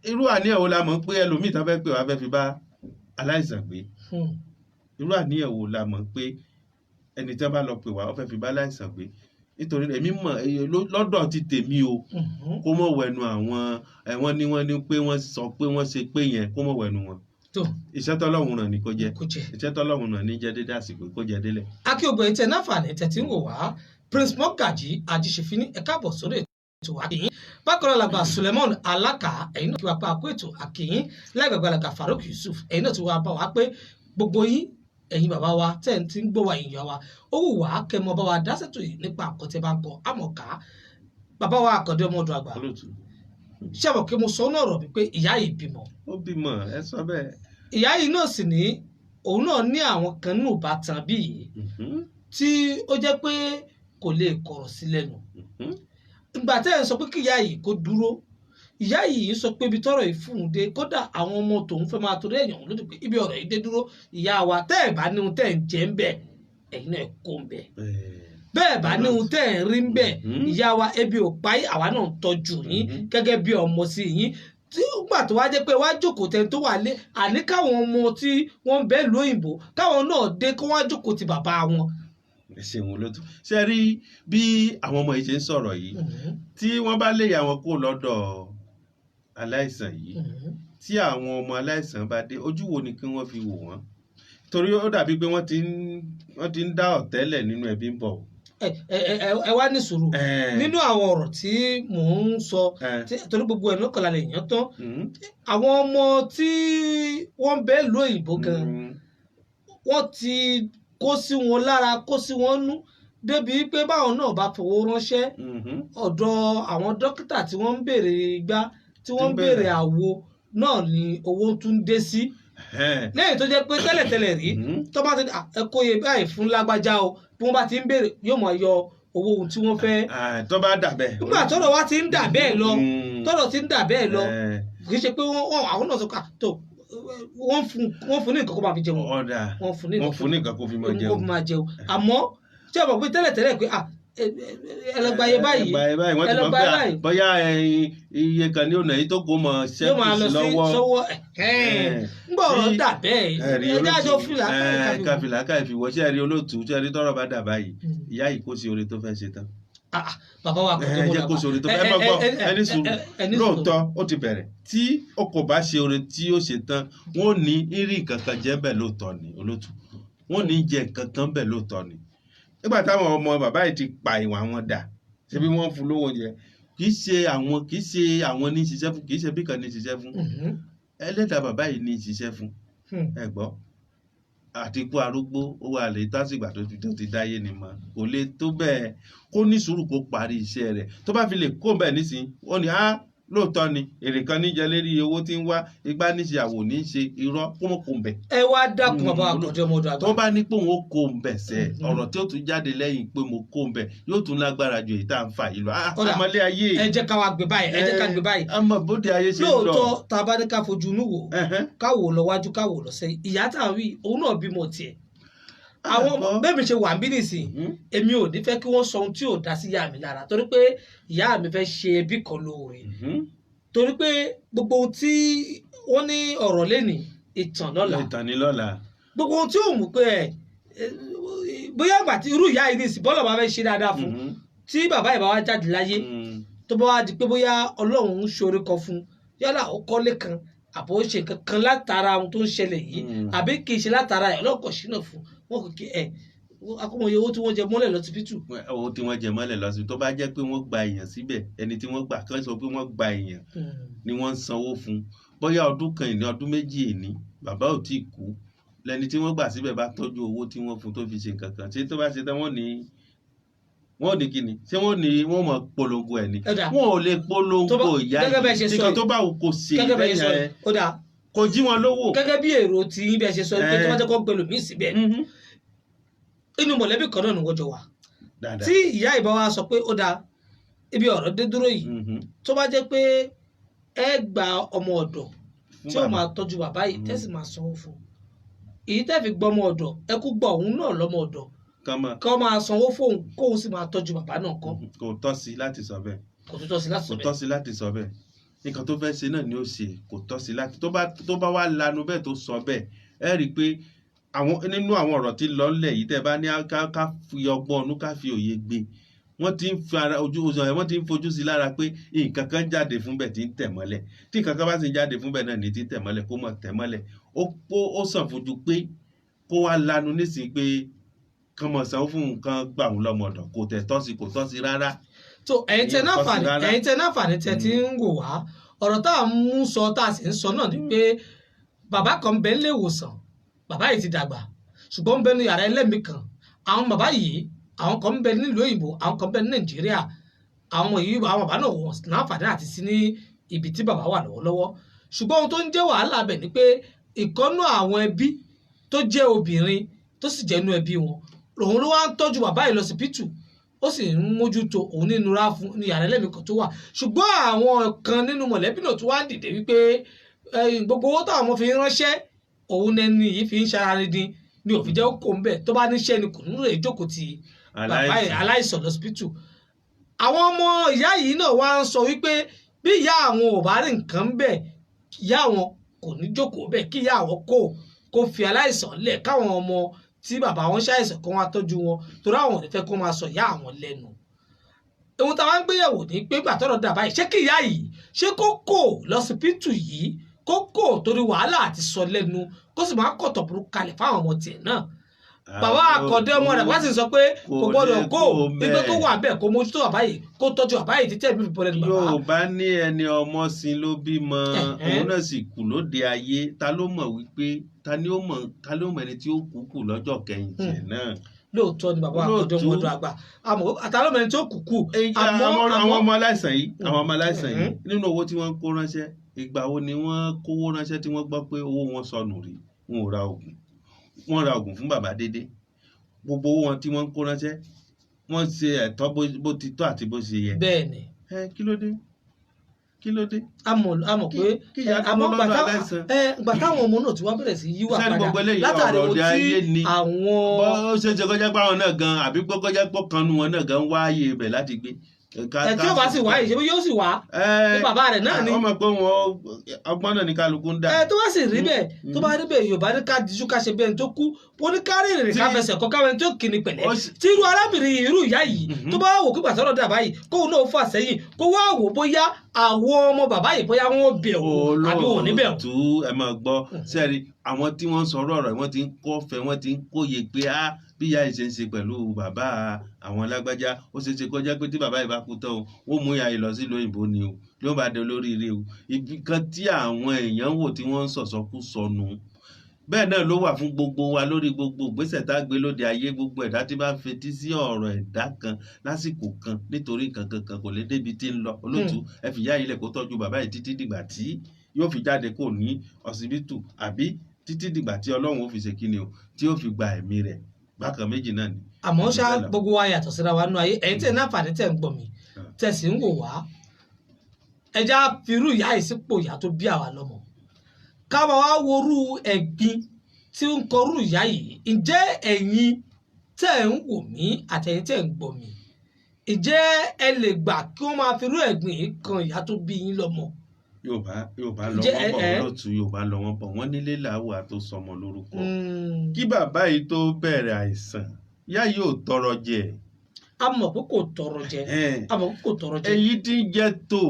irú àníyàn wo la mọ̀ pé ẹlòmíì tán fẹ́ pè wá fẹ́ fi bá aláìsàn gbé? Irú àníyàn wo la mọ̀ pé ẹni tí wọ́n bá lọ pè wá, ó fẹ́ fi bá aláìsàn gbé? Nítorí èmi mọ̀ lọ́dọ̀ ti tèmi o, kó mọ̀ wẹnu àwọn wọ́n ní, wọ́n ní pé wọ́n sọ pé wọ́n ṣe pé yẹn, kó mọ̀ wẹnu wọn. Tó. Iṣẹ́ tọ́lọ́run ràn ní kó jẹ́. Kò jẹ́. Iṣẹ́ tọ́lọ́run ràn ní jẹ́ dédé àsìkò, kó jẹ́ délẹ̀. Akíọgbẹ tẹ náfààní tẹ tí ń wò wá, Prince Mọ́gàjí Ajíṣefínní, ẹ káàbọ̀ sórí ètò àkìyín. Bákan náà làgbà Suleiman Alaka, ẹ̀yin náà kí wàá pa àkó ètò àkìyín. Láìgbàgbà làgbà Farouk Yusuf, ẹ̀yin náà ti wá bá wa pé gbogbo yín, ẹ̀yin bàbá wa tẹ́ ń ti ń gbọ́ wa, èèyàn wa, ó wù wá kẹ́ mọ́ bá wa dá sètò yìí nípa àkọ́tẹ́ bá ń kọ́ àmọ̀ká. Bàbá wa Àkàndé ọmọ ọdún àgbà, Olóòtú. Ṣé àmọ̀ kí mo sọ náà rọ̀ wípé ìyá yìí bímọ? Ó bímọ, ẹ sọ bẹ́ẹ̀. Ìyá yìí náà sì ní òun náà ní àwọn kan nínú ìbátan bí yìí tí ó jẹ́ pé kò lè kọ̀rọ̀ sí lẹ́nu. Ìgbà tẹ́ ẹ̀ ń sọ pé kí ìyá yìí kó dúró, ìyá yìí sọ pé ibi tọ́rọ̀ yìí fún un dé, kódà àwọn ọmọ tòun fẹ́ máa torí ẹ̀yàn lójú pé ibi ọ̀rọ̀ yìí dé dúró. Ìyá wa, tẹ́ ẹ̀ bá ní ohun tẹ́ ẹ̀ ń jẹ ń bẹ̀, ẹ̀yin náà kó ń bẹ̀. Bẹ́ẹ̀ bá ní ohun tẹ́ ẹ̀ ń rí ń bẹ̀, ìyá wa, ebi ò pa yín, àwa náà ń tọ́jú yín gẹ́gẹ́ bí ọmọ sí yín. Tí ó gbà tó wá jẹ́ pé wá jókòó tẹni tó wà lé, àní káwọn ọmọ tí wọ́n ń bẹ lóyìnbó, káwọn náà dé kó wá jókòó ti bàbá wọn. Ẹ ṣeun, olóòtú. Ṣe rí bí àwọn ọmọ yìí ṣe ń sọ̀rọ̀ yìí, tí wọ́n bá lé ìyá wọn kó lọ́dọ̀ aláìsàn yìí, tí àwọn ọmọ aláìsàn bá dé, ojú wo ni kí wọ́n fi wò wọ́n? Torí ó dàbí pé wọ́n ti ń dá ọ̀tẹ́lẹ̀ nínú ẹbí ń bọ̀. Ẹ ẹ ẹ ẹ wá ní sùúrù. Nínú àwọn ọ̀rọ̀ tí mò ń sọ, torí gbogbo ẹ̀ lọ́kànlá lè yàn tán, àwọn ọmọ tí wọ́n ń bẹ lóyìnbó gan, wọ́n ti kó sí wọn lára, kó sí wọn nú, débi pé báwọn náà bá fowó ránṣẹ́, ọ̀dọ̀ àwọn dókítà tí wọ́n ń béèrè igbá, tí wọ́n ń béèrè àwo náà ni owó tún dé sí, lẹ́yìn tó jẹ́ pé tẹ́lẹ̀tẹ́lẹ̀ rí, tó bá ti ní, "Ah, ẹ kó iye báyìí fún lágbájá o," bí wọ́n bá ti ń béèrè, yóò máa yọ owó ohun tí wọ́n fẹ́. Ah, tó bá dà bẹ́ẹ̀. Nígbà tọ́rọ̀ wá ti ń dà bẹ́ẹ̀ lọ, tọ́rọ̀ ti ń dà bẹ́ẹ̀ lọ, kì í ṣe pé wọ́n àwọn náà sọ pé, ah, tó wọ́n fún ní nǹkan kó máa fi jẹun. Ọ̀dà. Wọ́n fún ní wọ́n nǹkan fún ní nǹkan kó fi máa kó jẹun. fi máa jẹun. Àmọ́ ṣé o mọ̀ pé tẹ́lẹ̀tẹ́lẹ̀ pé, ah, ẹ lọ gba iye báyìí, ẹ gba iye báyìí, wọ́n ti ẹ lọ mọ̀ gba pé iye báyìí. Bóyá iye kan ní ọ̀nà yìí tó kó mọ yóò máa lọ ṣẹ́kù sí sí lọ́wọ́. Sọ́wọ́ ńgbà ọ̀rọ̀ dà bẹ́ẹ̀, ẹ jájọ fìlà. Káfílà káfí wọ́. Ṣe rí, olóòtú, ṣe rí tọ́rọ̀ bá dà báyìí, ìyá yìí kó sí oore tó fẹ́ ṣe tán. Bàbá wa kò tó ẹ mọ́ jẹ́ kó ṣe oore tó fẹ́. Ẹ má gbọ́, ẹ ní sùúrù. Lóòótọ́, ó ti bẹ̀rẹ̀. Tí ó kò bá ṣe oore tí ó ṣe tán, wọ́n ò ní rí nǹkan kan jẹ́ bẹ́ẹ̀. Lóòótọ́ ni, olóòtú, wọ́n ò ní jẹ nǹkan kan bẹ́ẹ̀. Lóòótọ́ ni. Nígbà táwọn ọmọ bàbá yìí ti pa ìwà wọn dà, ṣebí wọ́n fún lówó oúnjẹ, kì í ṣe àwọn ní ṣiṣẹ́ fún, kì í ṣe bí kan ní ṣiṣẹ́ fún, ẹlẹ́dàá bàbá yìí ní ṣiṣẹ́ fún. Ẹ gbọ́. Àti kú arúgbó ó wà lè tásìgbà tó ti dáyé ni mọ́, kò lè tó bẹ́ẹ̀. Kó ní sùúrù kó parí iṣẹ́ rẹ̀. Tó bá fi lè kó bẹ́ẹ̀ nísìnyí, ó ní á lóòótọ́ ni èrè kan níjẹ lérí owó tí ń wá igbá níṣe àwò ní ṣe irọ́, kó mọ̀ kó ń bẹ̀. Ẹ wá dákun, bàbá Àkàndé ọmọ ọdọ àgbà. Tó bá ní pé òun ó kó ń bẹ̀ sẹ́, ọ̀rọ̀ tí ó tún jáde lẹ́yìn pé mo kó ń bẹ̀ yóò tún lágbára ju èyí tá à ń fà yìí lọ. Kódà, Ọmọlé ayé. Ẹ jẹ́ ká wá gbé báyìí, ẹ jẹ́ ká gbé báyìí. Ọmọ bóde ayé ṣe ń lọ. Lóòótọ́, tá a bá ní ká fojú inú wò, ká wò lọ wájú, ká wò lọ sẹ́yìn, ìyá tá à ń wí, òun náà bímọ tiẹ̀. Àwọn Àgbọ̀. bẹ́ẹ̀ mi ṣe wà ń bí nìsín, èmi ò ní fẹ́ kí wọ́n sọ ohun tí ò dá sí ìyá mi lára, torí pé ìyá mi fẹ́ ṣe ẹbí kan lóore, torí pé gbogbo ohun tí wọ́n ní ọ̀rọ̀ lẹ́nìí, ìtàn lọ́la. Ìtàn ni lọ́la. Gbogbo ohun tí ò mú pé ẹ bóyá àgbà tí irú ìyá yìí nìsín bọ́lọ̀ bá fẹ́ ṣe dáadáa fún, tí bàbá ìbá wa jáde láyé, tó bá wá di pé bóyá Ọlọ́run ń ṣoore kan fún, yálà ó kọ́lé kan àbó ó ṣe nǹkan kan látara ohun tó ń ṣẹlẹ̀ yìí, àbí kì í ṣe látara ẹ̀, ọlọ́kọ̀ ṣínà fún wọn kò kí ẹ̀ akọ́mọye owó tí wọ́n jẹ mọ́lẹ̀ lọ́sibítù. Owó tí wọ́n jẹ mọ́lẹ̀ lọ́sibítù, tó bá jẹ́ pé wọ́n gba èèyàn síbẹ̀, ẹni tí wọ́n gbà kán sọ pé wọ́n gba èèyàn ni wọ́n ń sanwó fún, bóyá ọdún kan ìní, ọdún 2 ìní, bàbá ò tí ì kú, lẹni tí wọ́n gbà síbẹ̀ bá tọ́jú owó tí wọ́n fún tó fi ṣe nǹkan kan, ṣé tó bá ṣe tán wọ́n ní kíni? Ṣé wọ́n ní wọ́n mọ̀ polongo ẹ̀ ni? Ó dáa. Wọ́n ò lè polongo ìyá Gẹ́gẹ́ bẹ́ẹ̀ ṣe yìí sọ nǹkan yìí. tó bá wù kó ṣe Gẹ́gẹ́ bẹ́ẹ̀ ṣe sọ lẹ́yìn yìí ẹ̀, ó dáa. Kò jí wọn lówó. Gẹ́gẹ́ bí èrò tí yín, bẹ́ẹ̀ ṣe sọ pé tó bá jẹ́ kó gbẹlò míì síbẹ̀, inú mọ̀lẹ́bí kan náà ni wọ́n jọ wà, Dáadáa. tí ìyá ìbá wa sọ pé ó dáa, ibi ọ̀rọ̀ dé dúró yìí, tó bá jẹ́ pé ẹ gba ọmọ ọ̀dọ̀ Fún tí ó bàbá. máa tọ́jú bàbá yìí, tẹ́sí máa sanwó fún un, èyí tẹ́ fi gbọ́ ọmọ ọ̀dọ̀, ẹ kú gbọ́ òun náà lọ́mọ ọ̀dọ̀, Kán mọ̀. kó máa sanwó fóun, kóun sì máa tọ́jú bàbá náà kọ́. Kò tọ́ sí láti sọ bẹ́ẹ̀. Kò tó tọ́ sí láti Kò sọ bẹ́ẹ̀. tọ́ sí láti sọ bẹ́ẹ̀. Nǹkan tó fẹ́ ṣe náà ni ó ṣe, kò tọ́ sí láti tó bá wá lanu bẹ́ẹ̀ tó sọ bẹ́ẹ̀, ẹ rí i pé àwọn nínú àwọn ọ̀rọ̀ tí ń lọ ńlẹ̀ yìí, tẹ́ bá ní ká fi ọgbọ́n ọnú, ká fi òye gbé, wọ́n ti ń fi ara ojú ojú ẹ̀, wọ́n ti ń fojú sí lára pé nǹkan kan jáde fún bẹ́ẹ̀ tí ń tẹ̀ mọ́lẹ̀. Tí nǹkan kan bá sì ń jáde fún bẹ́ẹ̀ náà ní tí ń tẹ̀ mọ́lẹ̀, kó mọ̀ tẹ̀ mọ́lẹ̀. Ó sàn fojú pé kó wá lanu nísìnyí pé kán mọ̀ sanwó fún nǹkan gbà òun lọ́mọ ọ̀dọ̀, kò tẹ̀ tọ́ sí, kò tọ́ sí rárá. Tó ẹ̀yin tẹ́ Ìyẹn ò tọ́ sí náfààní, rárá. ẹ̀yin tẹ́ náfààní tẹ́ ti ń wò wá, ọ̀rọ̀ tá à ń mú sọ, tá a sì ń sọ náà ni pé bàbá kan bẹ nílé ìwòsàn. Bàbá yìí ti dàgbà, ṣùgbọ́n ń bẹ ní yàrá ẹlẹ́mìí kan. Àwọn bàbá yìí, àwọn kan ń bẹ nílùú òyìnbó, àwọn kan ń bẹ ní Nàìjíríà. Àwọn yìí, àwọn bàbá náà, wọ́n náfààní àti sí ní ibi tí bàbá wà lọ́wọ́lọ́wọ́. Ṣùgbọ́n ohun tó ń jẹ́ wàhálà bẹ̀ ni pé ìkọ́nú àwọn ẹbí tó jẹ́ obìnrin, tó sì jẹ́ inú ẹbí wọn, òun ló wá ń tọ́jú bàbá yìí lọ́sibítù, ó sì ń mójútó òun nínú ra fún ní yàrá ẹlẹ́mìí kan tó wà. Ṣùgbọ́n àwọn kan nínú mọ̀lẹ́bí náà tó wá ń dìde wípé gbogbo owó táwọn ọmọ fi ń ránṣẹ́, òun ẹni yìí fi ń ṣara dín ní òfin jẹ́ kó ń bẹ̀. Tó bá níṣẹ́ ni kò ní lè jókòó ti bàbá yìí aláìsàn lọ́sibítù. Àwọn ọmọ ìyá yìí náà wá ń sọ wípé bí ìyá àwọn ò bá rí nǹkan bẹ̀, ìyá àwọn kò ní jókòó bẹ̀, kí ìyá àwọn kó fi aláìsàn lẹ̀, káwọn ọmọ tí bàbá wọn ṣàìsàn kó wọn tọ́jú wọn, torí àwọn ò ní fẹ́ kó máa sọ ìyá àwọn lẹ́nu. Ohun táwa ń gbéyẹ̀wò ní pé gbà tọ́rọ̀ dà báyìí, ṣé kí ìyá yìí, ṣé kó kò lọ́sibítù yìí, kó kò torí wàhálà àti sọ lẹ́nu, kó sì máa kọ̀tọ̀ burúkú kalẹ̀ fáwọn ọmọ tiẹ̀ náà? Bàbá Àkàndé ọmọ rẹ̀ wá sì sọ pé kò gbọ́dọ̀ kó ibi tó wà bẹ́ẹ̀, kó mójútó bàbá yìí, kó tọ́jú bàbá yìí títí ẹ̀mí fi bọ́ lẹ́nu bàbá. Yorùbá ní ẹni ọmọ sin ló bímọ, òun náà sì kù lóde ayé. Ta ló mọ̀ wípé ta ni ó mọ̀, ta ló mọ̀ ẹni tí ó kú kù lọ́jọ́ kẹyìn tiẹ̀ náà? Lóòótọ́ ni, bàbá Àkàndé ọmọ ọdún àgbà, àmọ́ àtàlọ́mọ ẹni tó kù kù. Àmọ́ àwọn ọmọ aláìsàn yìí, àwọn ọmọ aláìsàn yìí, nínú owó tí wọ́n ń kó ránṣẹ́, ìgbà wo ni wọ́n kówó ránṣẹ́ tí wọ́n gbọ́ pé owó wọn sọnù rí? Wọn ò ra oògùn, wọ́n ra oògùn fún bàbá dédé. Gbogbo owó wọn tí wọ́n ń kó ránṣẹ́, wọ́n ṣe ẹ̀tọ́ bó ti tọ́ àti bó ṣe yẹ. Bẹ́ẹ̀ni. Ẹ kí ló dé? Kí ló dé? A mọ̀ pé Kí ìyá àmọ́ dúró lọ́dọ̀ aláìsàn. Gbà táwọn ọmọ náà ti wá bẹ̀rẹ̀ sí yíwà Sẹ́ni padà gbogbo eléyìí látàrí ọ̀rọ̀ ohun òde ayé tí ni. àwọn Bó ṣe ṣe kọjá pé àwọn náà gan, àbí gbọ́ kọjá pọ̀ kan nu wọn náà gan wáyé ibẹ̀ láti gbé. Ẹ tí ó bá sì wá yìí, ṣe bí yóò sì wá ní bàbá rẹ̀ náà ni. Wọ́n mọ̀ pé wọn ọgbọ́n náà ní kálukú ń dà. Ẹ tó bá sì rí bẹ́ẹ̀, tó bá rí bẹ́ẹ̀, Yorùbá ní ká dijú ká ṣe bẹ́ẹ̀ tó kú, wọ́n ní ká rìnrìn ká fẹsẹ̀ kọ́ káwọn ẹni tó kìíní pẹ̀lẹ́. Tí irú arábìnrin, irú ìyá yìí, tó bá wò kí gbàtọ́rọ̀ dà báyìí, kóun náà fà sẹ́yìn, kó wá wò bóyá àwọn ọmọ bàbá yìí, bóyá wọn bẹ̀ wò àbí wọn ò ní bẹ̀ wò. Olóòtú, ẹ máa gbọ́ sẹ́ẹ̀rì, àwọn tí wọ́n ń sọ̀rọ̀ ọ̀rọ̀, wọ́n ti ń kọ́fẹ́, wọ́n ti ń kóye pé á bí ìyá yìí ṣe ń ṣe pẹ̀lú bàbá àwọn lágbájá, ó ṣe é ṣe kọjá pé tí bàbá yìí bá kú tán o, ó mú ìyá yìí lọ sílùú òyìnbó ni o, ló bá dé olóríire o. Ibi kan tí àwọn èèyàn wò tí wọ́n ń sọ̀sọ́kú sọnù. Bẹ́ẹ̀ náà ló wà fún gbogbo wa lórí gbogbo ìgbésẹ̀ tá a gbé lóde ayé. Gbogbo ẹ̀dá tí bá ń fetí sí ọ̀rọ̀ ẹ̀dá kan lásìkò kan nítorí nǹkan kankan kò lè débi tí ń lọ. Olóòtú, ẹ fi ìyá yìí lẹ̀ kó tọ́jú bàbá yìí títí dìgbà tí yóò fi jáde kó ní ọsibítù, àbí títí dìgbà tí Ọlọ́run ó fi ṣe kíni o, tí ó fi gba ẹ̀mí rẹ̀. Bákan méjì náà ni. Àmọ́ ṣá, Bẹ́ẹ̀ lọ. gbogbo wa yàtọ̀ síra wa nú ayé. Ẹ̀yin tẹ̀ ní àǹfààní tẹ̀ ń gbọ́ mi, tẹ̀ sì ń wò wá, ẹja firú ìyá yìí sípò ìyá tó bí àwa lọ́mọ, ká máa wá worú ẹ̀gbin tí ń kọrú ìyá yìí. Ǹjẹ́ ẹ̀yin tẹ̀ ń wò mí àtẹ̀yin tẹ̀ ń gbọ́ mi, ǹjẹ́ ẹ lè gbà kí wọ́n máa firú ẹ̀gbin yìí kan ìyá tó bí yín lọ́mọ? Yorùbá lọ Ǹjẹ́ wọ́n bọ̀. Olóòtú, Yorùbá lọ wọ́n bọ̀, wọ́n nílé làwọ̀ àtó sọmọ lórúkọ. Kí bàbá yìí tó bẹ̀rẹ̀ àìsàn, ìyá yìí ò tọrọ jẹ. A mọ̀ pé kò tọrọ jẹ. A mọ̀ pé kò tọrọ jẹ. Èyí tí ń jẹ tó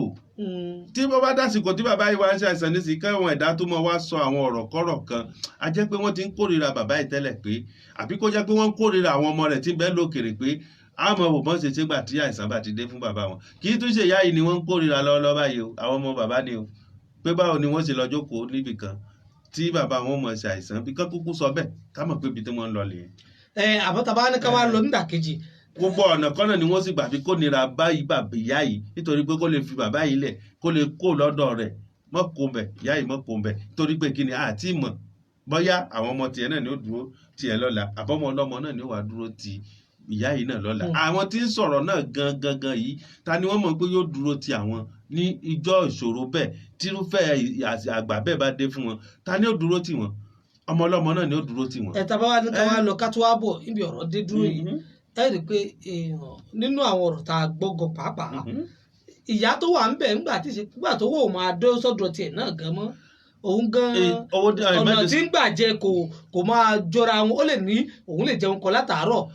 tí wọ́n bá dásìkò tí bàbá yìí wá ń ṣàìsàn nísìnyí, káwọn ẹ̀dá tó mọ wá sọ àwọn ọ̀rọ̀ kọ́rọ̀ kan, a jẹ́ pé wọ́n ti ń kórìíra bàbá yìí tẹ́lẹ̀ pé, àbí kó jẹ́ pé wọ́n ń kórìíra àwọn ọmọ rẹ̀ tí ń bẹ lókèrè pé àmọ́ bò bọ́n ṣe ṣe gbà tí àìsàn bá ti dé fún bàbá wọn. Kì í tún ṣe ìyá yìí ni wọ́n ń kórìíra lọ́wọ́lọ́wọ́ báyìí o, àwọn ọmọ bàbá ni o, pé báwo ni wọ́n ṣe lọ jókòó níbì kan tí bàbá wọn mọ̀ ṣe àìsàn bí kán kúkú sọ bẹ́ẹ̀, ká mọ̀ pé ibi tí wọ́n ń lọ nìyẹn. Ẹ àmọ́ tá a bá ní ká wá lọ nígbà kejì, Gbogbo ọ̀nà kọ́nà ni wọ́n sì gbà fi kónira báyìí bàbá ìyá yìí, nítorí pé kó lè fi bàbá yìí lẹ̀, kó lè kó lọ́dọ̀ rẹ̀, mọ́ kó bẹ̀, ìyá yìí mọ́ kó bẹ̀, torí pé kí ni àti mọ̀ bóyá àwọn ọmọ tiẹ̀ náà ni ó dúró tiẹ̀ lọ́la, àbọ̀mọ ọlọ́mọ náà ni ó wà dúró ti ìyá yìí náà lọ́la. Àwọn tí ń sọ̀rọ̀ náà gan gan gan yìí, ta ni wọ́n mọ̀ pé yóò dúró ti àwọn ní ìjọ ìṣòro bẹ́ẹ̀, tírúfẹ́ àgbà bẹ́ẹ̀ bá dé fún wọn? Ta ni ó dúró tì wọ́n? Ọmọ ọlọ́mọ náà ni ó dúró tì wọ́n. Ẹ tá a bá wá ní ká wá lọ ká tó wá bọ̀ níbi ọ̀rọ̀ dé dúró yìí, ẹ rí i pé èèyàn nínú àwọn ọ̀rọ̀ tá a gbọ́ gan pàápàá, ìyá tó wà ń bẹ̀ ńgbà tí ìṣe nígbà tó wò máa dó sọ́dọ̀ tiẹ̀ náà gan mọ́ òun gan, Owó dé ọ̀nà tí ń gbà jẹ kò máa jọra wọn. Ó lè ní òun lè jẹun kan látàárọ̀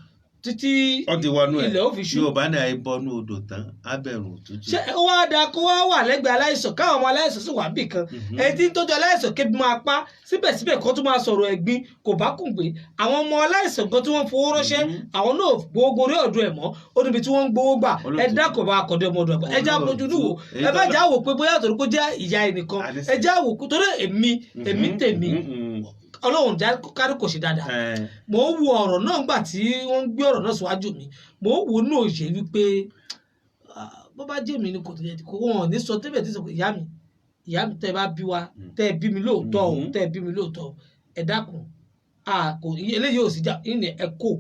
títí Ọ ti wọnú ẹ. ilẹ̀ ó fi ṣú. Yorùbá ní àìbọnú odò tán abẹ̀rùn òtútù. Ṣé ó wá dáa kó wá wà lẹ́gbẹ̀ẹ́ aláìsàn, káwọn ọmọ aláìsàn sì wà níbì kan, ẹni tí ń tọ́jú aláìsàn kébi máa pa, síbẹ̀síbẹ̀ kó tún máa sọ̀rọ̀ ẹ̀gbin kò bá kùn gbé àwọn ọmọ aláìsàn gan tí wọ́n fowó ránṣẹ́, àwọn náà gbowó gorí ọ̀dọ̀ ẹ̀ mọ́, ó níbi tí wọ́n ń gbowó gbà. Ẹ Olóòtú. dákọ̀ bá akọ̀dé ọmọdé ọgbà, ẹ já bójú wò. Èyí Ẹ bá tó já wò pé bóyá torí kó jẹ́ ìyá ẹnìkan, Àdìsí. ẹ já wò kó torí èmi tèmi, Ọlọ́run já kárí kò ṣe dáadáa. Mò ń wo ọ̀rọ̀ náà gbà tí wọ́n ń gbé ọ̀rọ̀ náà síwájú mi, mò ń wo náà ṣe wípé, ah, bó bá jẹ́ mi ni kò tẹ̀lé kò wọ́n ò ní sọ tẹ́bẹ̀ tí sọ pé ìyá mi, ìyá mi, tẹ́ ẹ bá bí wa, tẹ́ ẹ bí mi lóòótọ́ o, tẹ́ ẹ bí mi lóòótọ́ o, ẹ dákun, a kò eléyìí ò sí já ìní ẹ kò.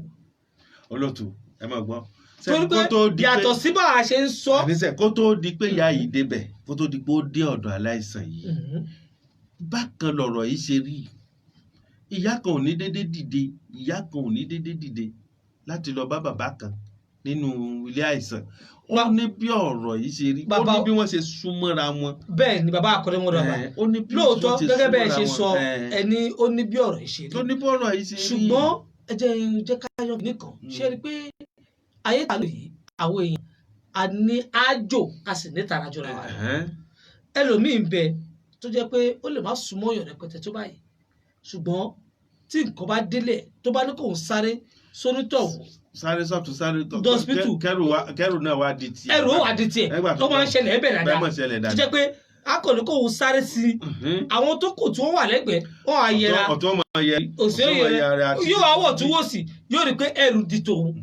Olóòtú, ẹ máa gbọ́. Torí pé Kó tó di pé yàtọ̀ sí bá a ṣe ń sọ. Àníṣe, kó tó di pé ìyá yìí débẹ̀, kó tó di pé ó dé ọ̀dọ̀ aláìsàn yìí, bákan lọ̀rọ̀ yìí ṣe rí. Ìyá kan ò ní dédé dìde, ìyá kan ò ní dédé dìde láti lọ bá bàbá kan nínú ilé àìsàn. Ó ní bí ọ̀rọ̀ yìí ṣe rí, ó ní bí wọ́n ṣe súnmọ́ra wọn. Bẹ́ẹ̀ ni bàbá akọ́lẹ́mọdé bàbá. Ó ní bí Lóòótọ́, wọ́n ṣe gẹ́gẹ́ bẹ́ẹ̀ ṣe súnmọ́ra sọ, wọn. Ẹni ó ní bí ọ̀rọ̀ yìí ṣe rí. Ó ní bí ọ̀rọ̀ yìí ṣe rí. Ṣùgbọ́n ẹ jẹ́ jẹ́ ká yọ nìkan ṣe rí i pé ayé ta ló yìí, àwọn èèyàn a ní ájò, a sì ní tara jọra wa lọ. Ẹlòmíín bẹ tó jẹ́ pé ó lè má súnmọ́ èèyàn rẹpẹtẹ tó báyìí, ṣùgbọ́n tí nǹkan bá délẹ̀, tó bá ní kóun sáré sónítọ̀hún, Sáré sọ́tún, sáré tọ̀. Dọ́sípítù. Kẹ́rù náà wá di tiẹ̀. Ẹrù ó wà di tiẹ̀. Ẹgbà tó Tó máa ń ṣẹlẹ̀ ẹ̀bẹ̀ bẹ́ẹ̀ dáadáa mọ̀ ṣẹlẹ̀ tó dáadáa. jẹ́ pé akọni kóun sáré sí i, àwọn tó kù tí wọ́n wà lẹ́gbẹ̀ẹ́ wọ́n á yẹra. Ọ̀tún ọmọ yẹ Òsì ó ọ̀tún ọmọ yẹra yẹra àti- yóò wá wọ̀ tún wò sí, yóò rí i pé ẹrù di tòun,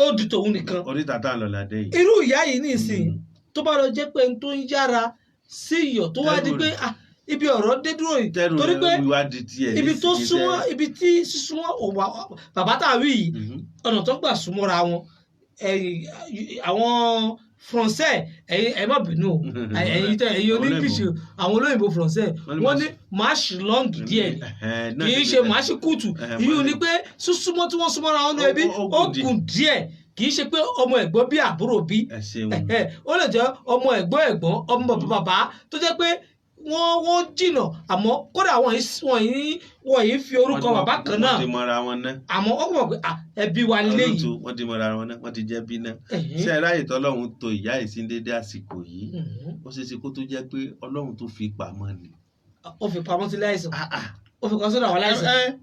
ó di tòun nìkan. Oríta tá à ń lọ ládé yìí. Irú ìyá yìí nísìnyí, tó bá lọ jẹ́ pé ẹni tó ń yára sí iyọ̀ tó wá di Tẹ́rù pé, ah, ibi ọ̀rọ̀ dé dúró yìí, Tẹ́rù torí pé rẹ̀ wá di tiẹ̀ ibi tó nísìnyí. súnmọ́, ibi tí sísúnmọ́ òun bàbá tá a wí yìí, ọ̀nà tó gbà súnmọ́ra wọn, ẹ̀yìn àwọn Français, ẹ̀yin ẹ má bínú o, ẹ̀yin tẹ ẹ̀yin oní English, àwọn olóyìnbó Français, Wọ́n ní wọ́n ní marche longue díẹ̀ ni, kì í ṣe marche courte. Ìyún ni pé súnmọ́ tí wọ́n súnmọ́ra wọn ní ẹbí Ó ó gùn díẹ̀. gùn díẹ̀. Kì í ṣe pé ọmọ ẹ̀gbọ́n bí àbúrò bí. Ẹ ṣeun. Ẹ̀hẹ́, ó lè jẹ́ ọmọ ẹ̀gbọ́n ẹ̀gbọ́n, ọmọ bàbá bàbá, tó jẹ́ pé wọ́n jìnà, àmọ́ kódà wọ́n yìí fi orúkọ bàbá kan náà. Wọ́n ti mọra wọn ná. Àmọ́ ó mọ̀ pé, ah, ẹbí wa lélẹ́yìí. Olóòtú, wọ́n ti mọra wọn ná, wọ́n ti jẹ́ bí ná. Ṣé ẹ ráyè tọ́lọ́run to ìyá yìí sí dédé àsìkò yìí? Ó ṣeé ṣe kó tó jẹ́ pé Ọlọ́run tó fi pamọ́ ni. Ó fi pamọ́ sílé àìsàn, Ah, ah. ó fi pamọ́ sọ́dọ̀ àwọn aláìsàn. Ẹ,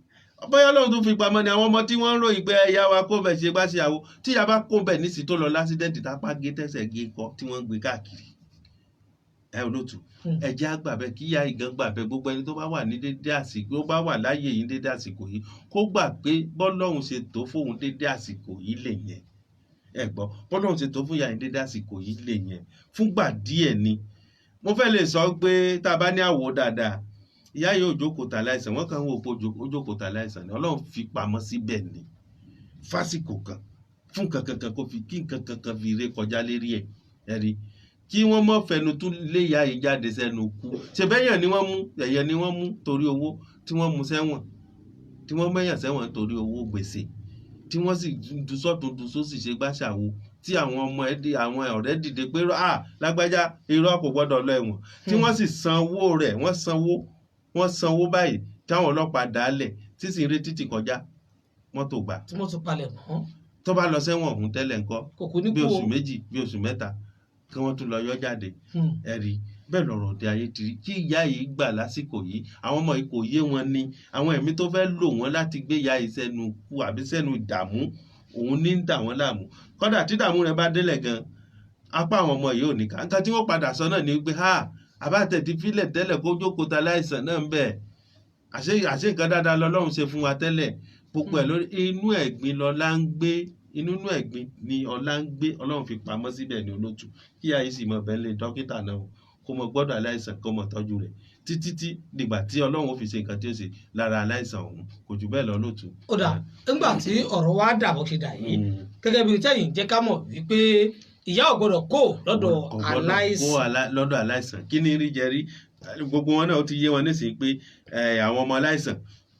bóyá Ọlọ́run tó fi pamọ́ ni. Àwọn ọmọ tí wọ́n ń ròyìn pé ẹ̀yà wa kó bẹ̀ ṣe bá ṣe àwo, tí ìyá bá kó bẹ̀ nísì tó lọ lásídẹ̀ǹtì, tápá gé, tẹ̀sẹ̀ gé kọ, tí wọ́n ń gbé káàkiri. Ẹ olóòtú, ẹ jẹ́ á gbà bẹ́ẹ̀, kí ìyá yìí gan gbà bẹ́ẹ̀. Gbogbo ẹni tó bá wà ní dédé àsìkò, tó bá wà láyé yìí ní dédé àsìkò yìí, kó gbà pé bọ́lọ́hun ṣe tó fóun dédé àsìkò yìí lè yẹn. Ẹ gbọ́, bọ́lọ́hun ṣe tó fún ìyá yìí dédé àsìkò yìí lè yẹn fúngbà díẹ̀ ni. Mo fẹ́ lè sọ pé tá a bá ní àwò dáadáa, ìyá yìí ò jókòó tà láìsàn. Wọ́n kàn ń wò pé ó jókòó tà láìsàn ni. Ọlọ́run fi pamọ́ síbẹ̀ ni fásìkò kan, fún nǹkan kankan, kó fi kí nǹkan kankan fi ré kọjá lérí ẹ̀. Ẹ rí kí wọ́n mọ̀ fẹnu tún lé ìyá yìí jáde sẹ́nu kú. Ṣèbẹ́yàn ni wọ́n mú, ẹ̀yẹ ni wọ́n mú torí owó, tí wọ́n mú sẹ́wọ̀n, tí wọ́n mẹ́yàn sẹ́wọ̀n torí owó gbèsè, tí wọ́n sì du sọ́tún du sósì, ṣe gbàṣàwo, tí àwọn ọmọ ẹ̀ àwọn ọ̀rẹ́ dìde pé, "Ah, lágbájá, irọ́, kò gbọ́dọ̀ lọ ẹ̀wọ̀n," tí wọ́n sì sanwó rẹ̀. Wọ́n sanwó, wọ́n sanwó báyìí, táwọn ọlọ́pàá dálẹ̀, tí sì ń retí tì kọjá mọ́tò gbà. Tí wọ́n tún palẹ̀ mọ́. Tó bá lọ sẹ́wọ̀n ọ̀hún tẹ́lẹ̀ ńkọ́? Kò kú ní bí kú o. Oṣù 2, bí oṣù 3, kí wọ́n tún lọ yọ jáde. Ẹ̀rí bẹ́ẹ̀ lọ̀rọ̀ òde ayé ti rí. Kí ìyá yìí gbà lásìkò yìí, àwọn ọmọ yìí kò yé wọn ni. Àwọn ẹ̀mí tó fẹ́ lò wọ́n láti gbé ìyá yìí sẹ́nu kú àbí sẹ́nu ìdààmú, òun ní ń dà wọ́n láàmú. Kódà tí ìdààmú rẹ̀ bá délẹ̀ gan, apá àwọn ọmọ yìí ò ní ká. Nǹkan tí wọ́n padà sọ náà ni pé, ha, àbátẹ̀ ti fílẹ̀ tẹ́lẹ̀ kó jókòó ta láìsàn náà ń bẹ̀. Àṣé nǹkan dáadáa lọ́lọ́run ṣe fún wa tẹ́lẹ̀. Gbogbo ẹ̀ lórí inú ẹ̀gbin lọ́lá ń gbé, inú ẹ̀gbin ni ọlá ń gbé. Ọlọ́run fi pamọ́ síbẹ̀ ní, olótù. Kí ayé sì mọ bẹ́ẹ̀ lé dókítà náà o, kó mọ gbọ́dọ̀ aláìsàn, kó mọ tọ́jú rẹ̀ títí tí dìgbà tí Ọlọ́run ó fi ṣe nǹkan tí ó ṣe lára aláìsàn ọ̀hún. Kò jù bẹ́ẹ̀ lọ, lótú. Ó dà, nígbà tí ọ̀rọ̀ wa dà bó ṣe dà yìí, gẹ́gẹ́ bí tẹ́yìn jẹ́ ká mọ̀ wípé ìyá ò gbọ́dọ̀ kó lọ́dọ̀ Kò gbọ́dọ̀ kó aláìsàn. Lọ́dọ̀ aláìsàn. Kí ni rí jẹ rí? Gbogbo wọn náà, ó ti yé wọn nísìnyí pé àwọn ọmọ aláìsàn,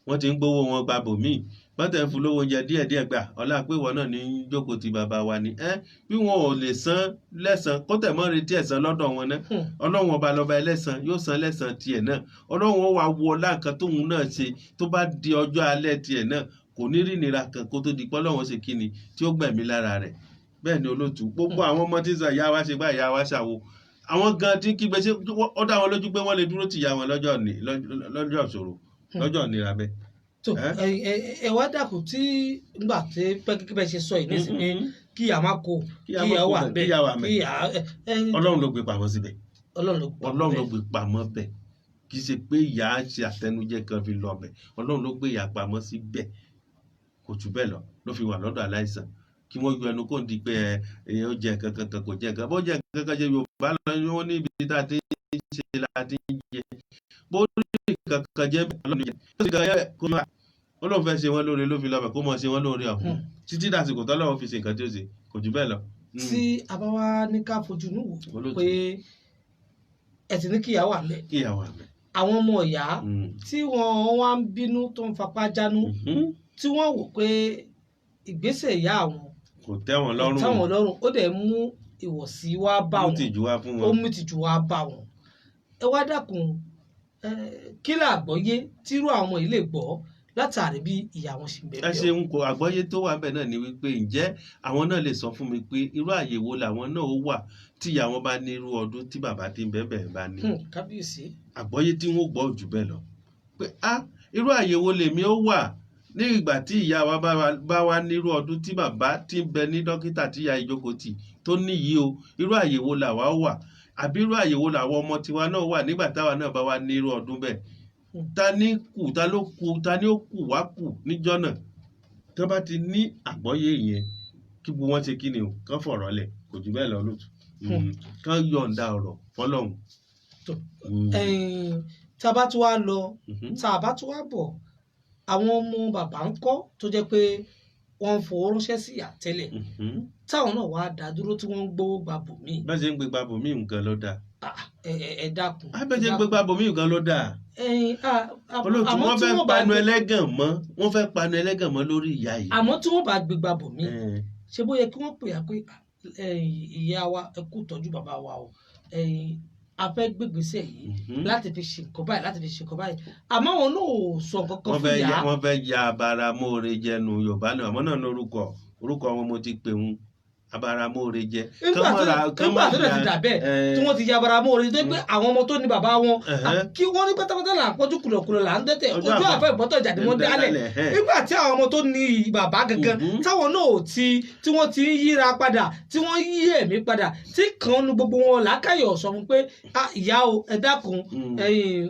wọ́n ti ń gbowó wọn gba bòmíì, wọ́n tẹ̀ ń fún lówó oúnjẹ díẹ̀díẹ̀ gbà. Ọlá pé ìwọ náà ní í jókòó ti bàbá wa ni ẹ. Bí wọn ò lè san lẹ́san, kó tẹ̀ mọ́ retí ẹ̀san lọ́dọ̀ wọn náà. Ọlọ́run ọba lọ́ba ẹlẹ́san, yóò san lẹ́san tiẹ̀ náà. Ọlọ́run ó wá wo ọlá nǹkan tóun náà ṣe, tó bá di ọjọ́ alẹ́ tiẹ̀ náà, kò ní rí ìnira kan kó tó di pé Ọlọ́run ṣe kíni tí ó gbẹ̀mí lára rẹ̀. Bẹ́ẹ̀ ni, olóòtú. Gbogbo àwọn ọmọ tí ń sọ ìyá wa ṣe gbá, ìyá wa ṣàwo, àwọn gan tí ń kígbe, ṣe ó dá wọn lójú pé wọ́n lè dúró tì ìyá wọn lọ́jọ́ lọ́jọ́ ìṣòro, lọ́jọ́ ìnira bẹ́ẹ̀? Tó Ẹ́? ẹ wá dàkú tí ngbà tí pẹ́kíkí bẹ́ẹ̀ ṣe sọ yìí nísìnyí pé kí ìyá má kó, Kí kí ìyá má ìyá kó wà bẹ̀, bẹ́ẹ̀, kí ìyá wà kí bẹ́ẹ̀. ìyá ẹ Ọlọ́run ló gbé pamọ́ síbẹ̀. Ọlọ́run ló gbà Ọlọ́run ló bẹ́ẹ̀. gbé pamọ́ bẹ́ẹ̀. Kì í ṣe pé ìyá ń ṣe àtẹnujẹ kan fi lọ bẹ̀. Ọlọ́run ló gbé ìyá pamọ́ síbẹ̀, kò jù bẹ́ẹ̀ lọ. Ló fi wà lọ́dọ̀ aláìsàn. Kí wọ́n yọ ẹnu kó ń di pé ẹ ó jẹ nǹkan kankan, kò jẹ nǹkan, bó jẹ nǹkan kan jẹ. Yorùbá lọ, wọ́n ní ibi tá a ti ń ṣe la ti ń jẹ. Bó rí nǹkan kan jẹ bẹ́ẹ̀, Ọlọ́run jẹ tó sì kan yẹ kó máa. Ó lóun fẹ́ ṣe wọ́n lóore, ló fi lọ bẹ̀, kó mọ̀ ṣe wọ́n lóore ọ̀hún títí dàsìkò tọ́lọ́run fi ṣe nǹkan tí ó ṣe. Kò jù bẹ́ẹ̀ lọ. Tí a bá wá ní ká fojú inú wò Olóòtú. pé ẹ ti ní kí ìyá wà ńbẹ̀, Kí ìyá wà ńbẹ̀. àwọn ọmọ ìyá tí wọ́n wá ń bínú, tó ń fapá jánu, tí wọ́n wò pé ìgbésẹ̀ ìyá àwọn kò tẹ́ wọn kò lọ́rùn, tẹ́ wọn lọ́rùn, ó dẹ̀ mú ìwọ̀sí wá bá mú wọn, tìjú wá fún ó wọn. mú ìtìjú wá bá wọn. Ẹ wá dákun, ẹ kí là àgbọ́yé tírú àwọn yìí lè gbọ́ látàrí bí ìyá wọn ṣe ń Ẹ bẹ̀rẹ̀? ṣeun. Kò àgbọ́yé tó wà bẹ́ẹ̀ náà ni wípé, ǹjẹ́ àwọn náà lè sọ fún mi pé irú àyè wo làwọn náà ó wà tí ìyá wọn bá ní irú ọdún tí bàbá tí ń bẹ́ẹ̀ bẹ́ẹ̀ bá ní? Kábíyèsí. Àgbọ́yé tí wọ́n gbọ́ jù bẹ́ẹ̀ lọ pé, a irú àyè wo lèmi ó wà ní ìgbà tí ìyá wa bá wa nírú ọdún tí bàbá tí ń bẹ ní dókítà tí ìyá ìjókòó tì tó níyì o? Irú àyè wo làwa wà, àbí irú àyè wo làwọn ọmọ tiwa náà wà nígbà táwa náà bá wa ní irú ọdún bẹ́ẹ̀? Ta ní kù, ta ló kù, ta ní ó kù wá kù níjọ́ náà? Tó bá ti ní àgbọ́yé yẹn, kí gbogbo wọn ṣe kí ni o, kán fọ̀rọ̀ lẹ̀. Kò jù bẹ́ẹ̀ lọ, lótú. Kán yọ̀ǹda ọ̀rọ̀ fọlọ́hun. Tó. Ẹ̀yin, tá a bá tún wá lọ, tá a bá tún wá bọ̀, àwọn ọmọ bàbá ń kọ́, tó jẹ́ pé wọ́n ń fowó ránṣẹ́ sí ìyá tẹ́lẹ̀, táwọn náà wàá dá dúró, tí wọ́n ń gbowó gba bòmíì? Bá ṣe ń gbégbá bòmíì nǹkan ló dáa. Ah, ẹ dákun. Bá ṣe ń gbégbá bòmíì nǹkan ló dáa. Ẹ̀yin, Olóòtú, àmọ́ wọ́n tí fẹ́ wọ́n bá panu ẹlẹ́gàn mọ́, wọ́n fẹ́ panu ẹlẹ́gàn mọ́ lórí ìyá yìí. Àmọ́ tí wọ́n bá gbégbá bòmíì, ṣé bó yẹ kí wọ́n pè á pé, ẹ̀yin ìyá wa, ẹ kú tọ́jú bàbá wa o, ẹ̀yin a fẹ́ gbégbèsè yìí láti fi ṣe nǹkan báyìí, láti fi ṣe nǹkan báyìí? Àmọ́ àwọn náà ò sọ nǹkan kan Wọ́n fún fẹ́ ìyá. Wọ́n fẹ́ ya abara móore jẹnu. Yorùbá náà, àmọ́ náà lórúkọ, orúkọ wọn mo ti pè wọn. Abaramóore jẹ. Nígbà tó dẹ̀ ti dà bẹ́ẹ̀, tí wọ́n ti ya abaramóore tó pé àwọn ọmọ tó ní bàbá wọn, kí wọ́n ní pátápátá là ń pọ́njú, kùlọ̀kùlọ̀ là ń dẹ́tẹ̀, ojú àfẹ́ ìbọ́tọ̀ ìjà ni wọ́n dálẹ̀. Nígbà tí àwọn ọmọ tó ní bàbá gangan, táwọn náà ò ti, tí wọ́n ti ń yíra padà, tí wọ́n yí ẹ̀mí padà, tí kan nu gbogbo wọn làákàyọ̀ sọ fún pé, "Ah, ìyá o, ẹ dákun, ẹ̀yin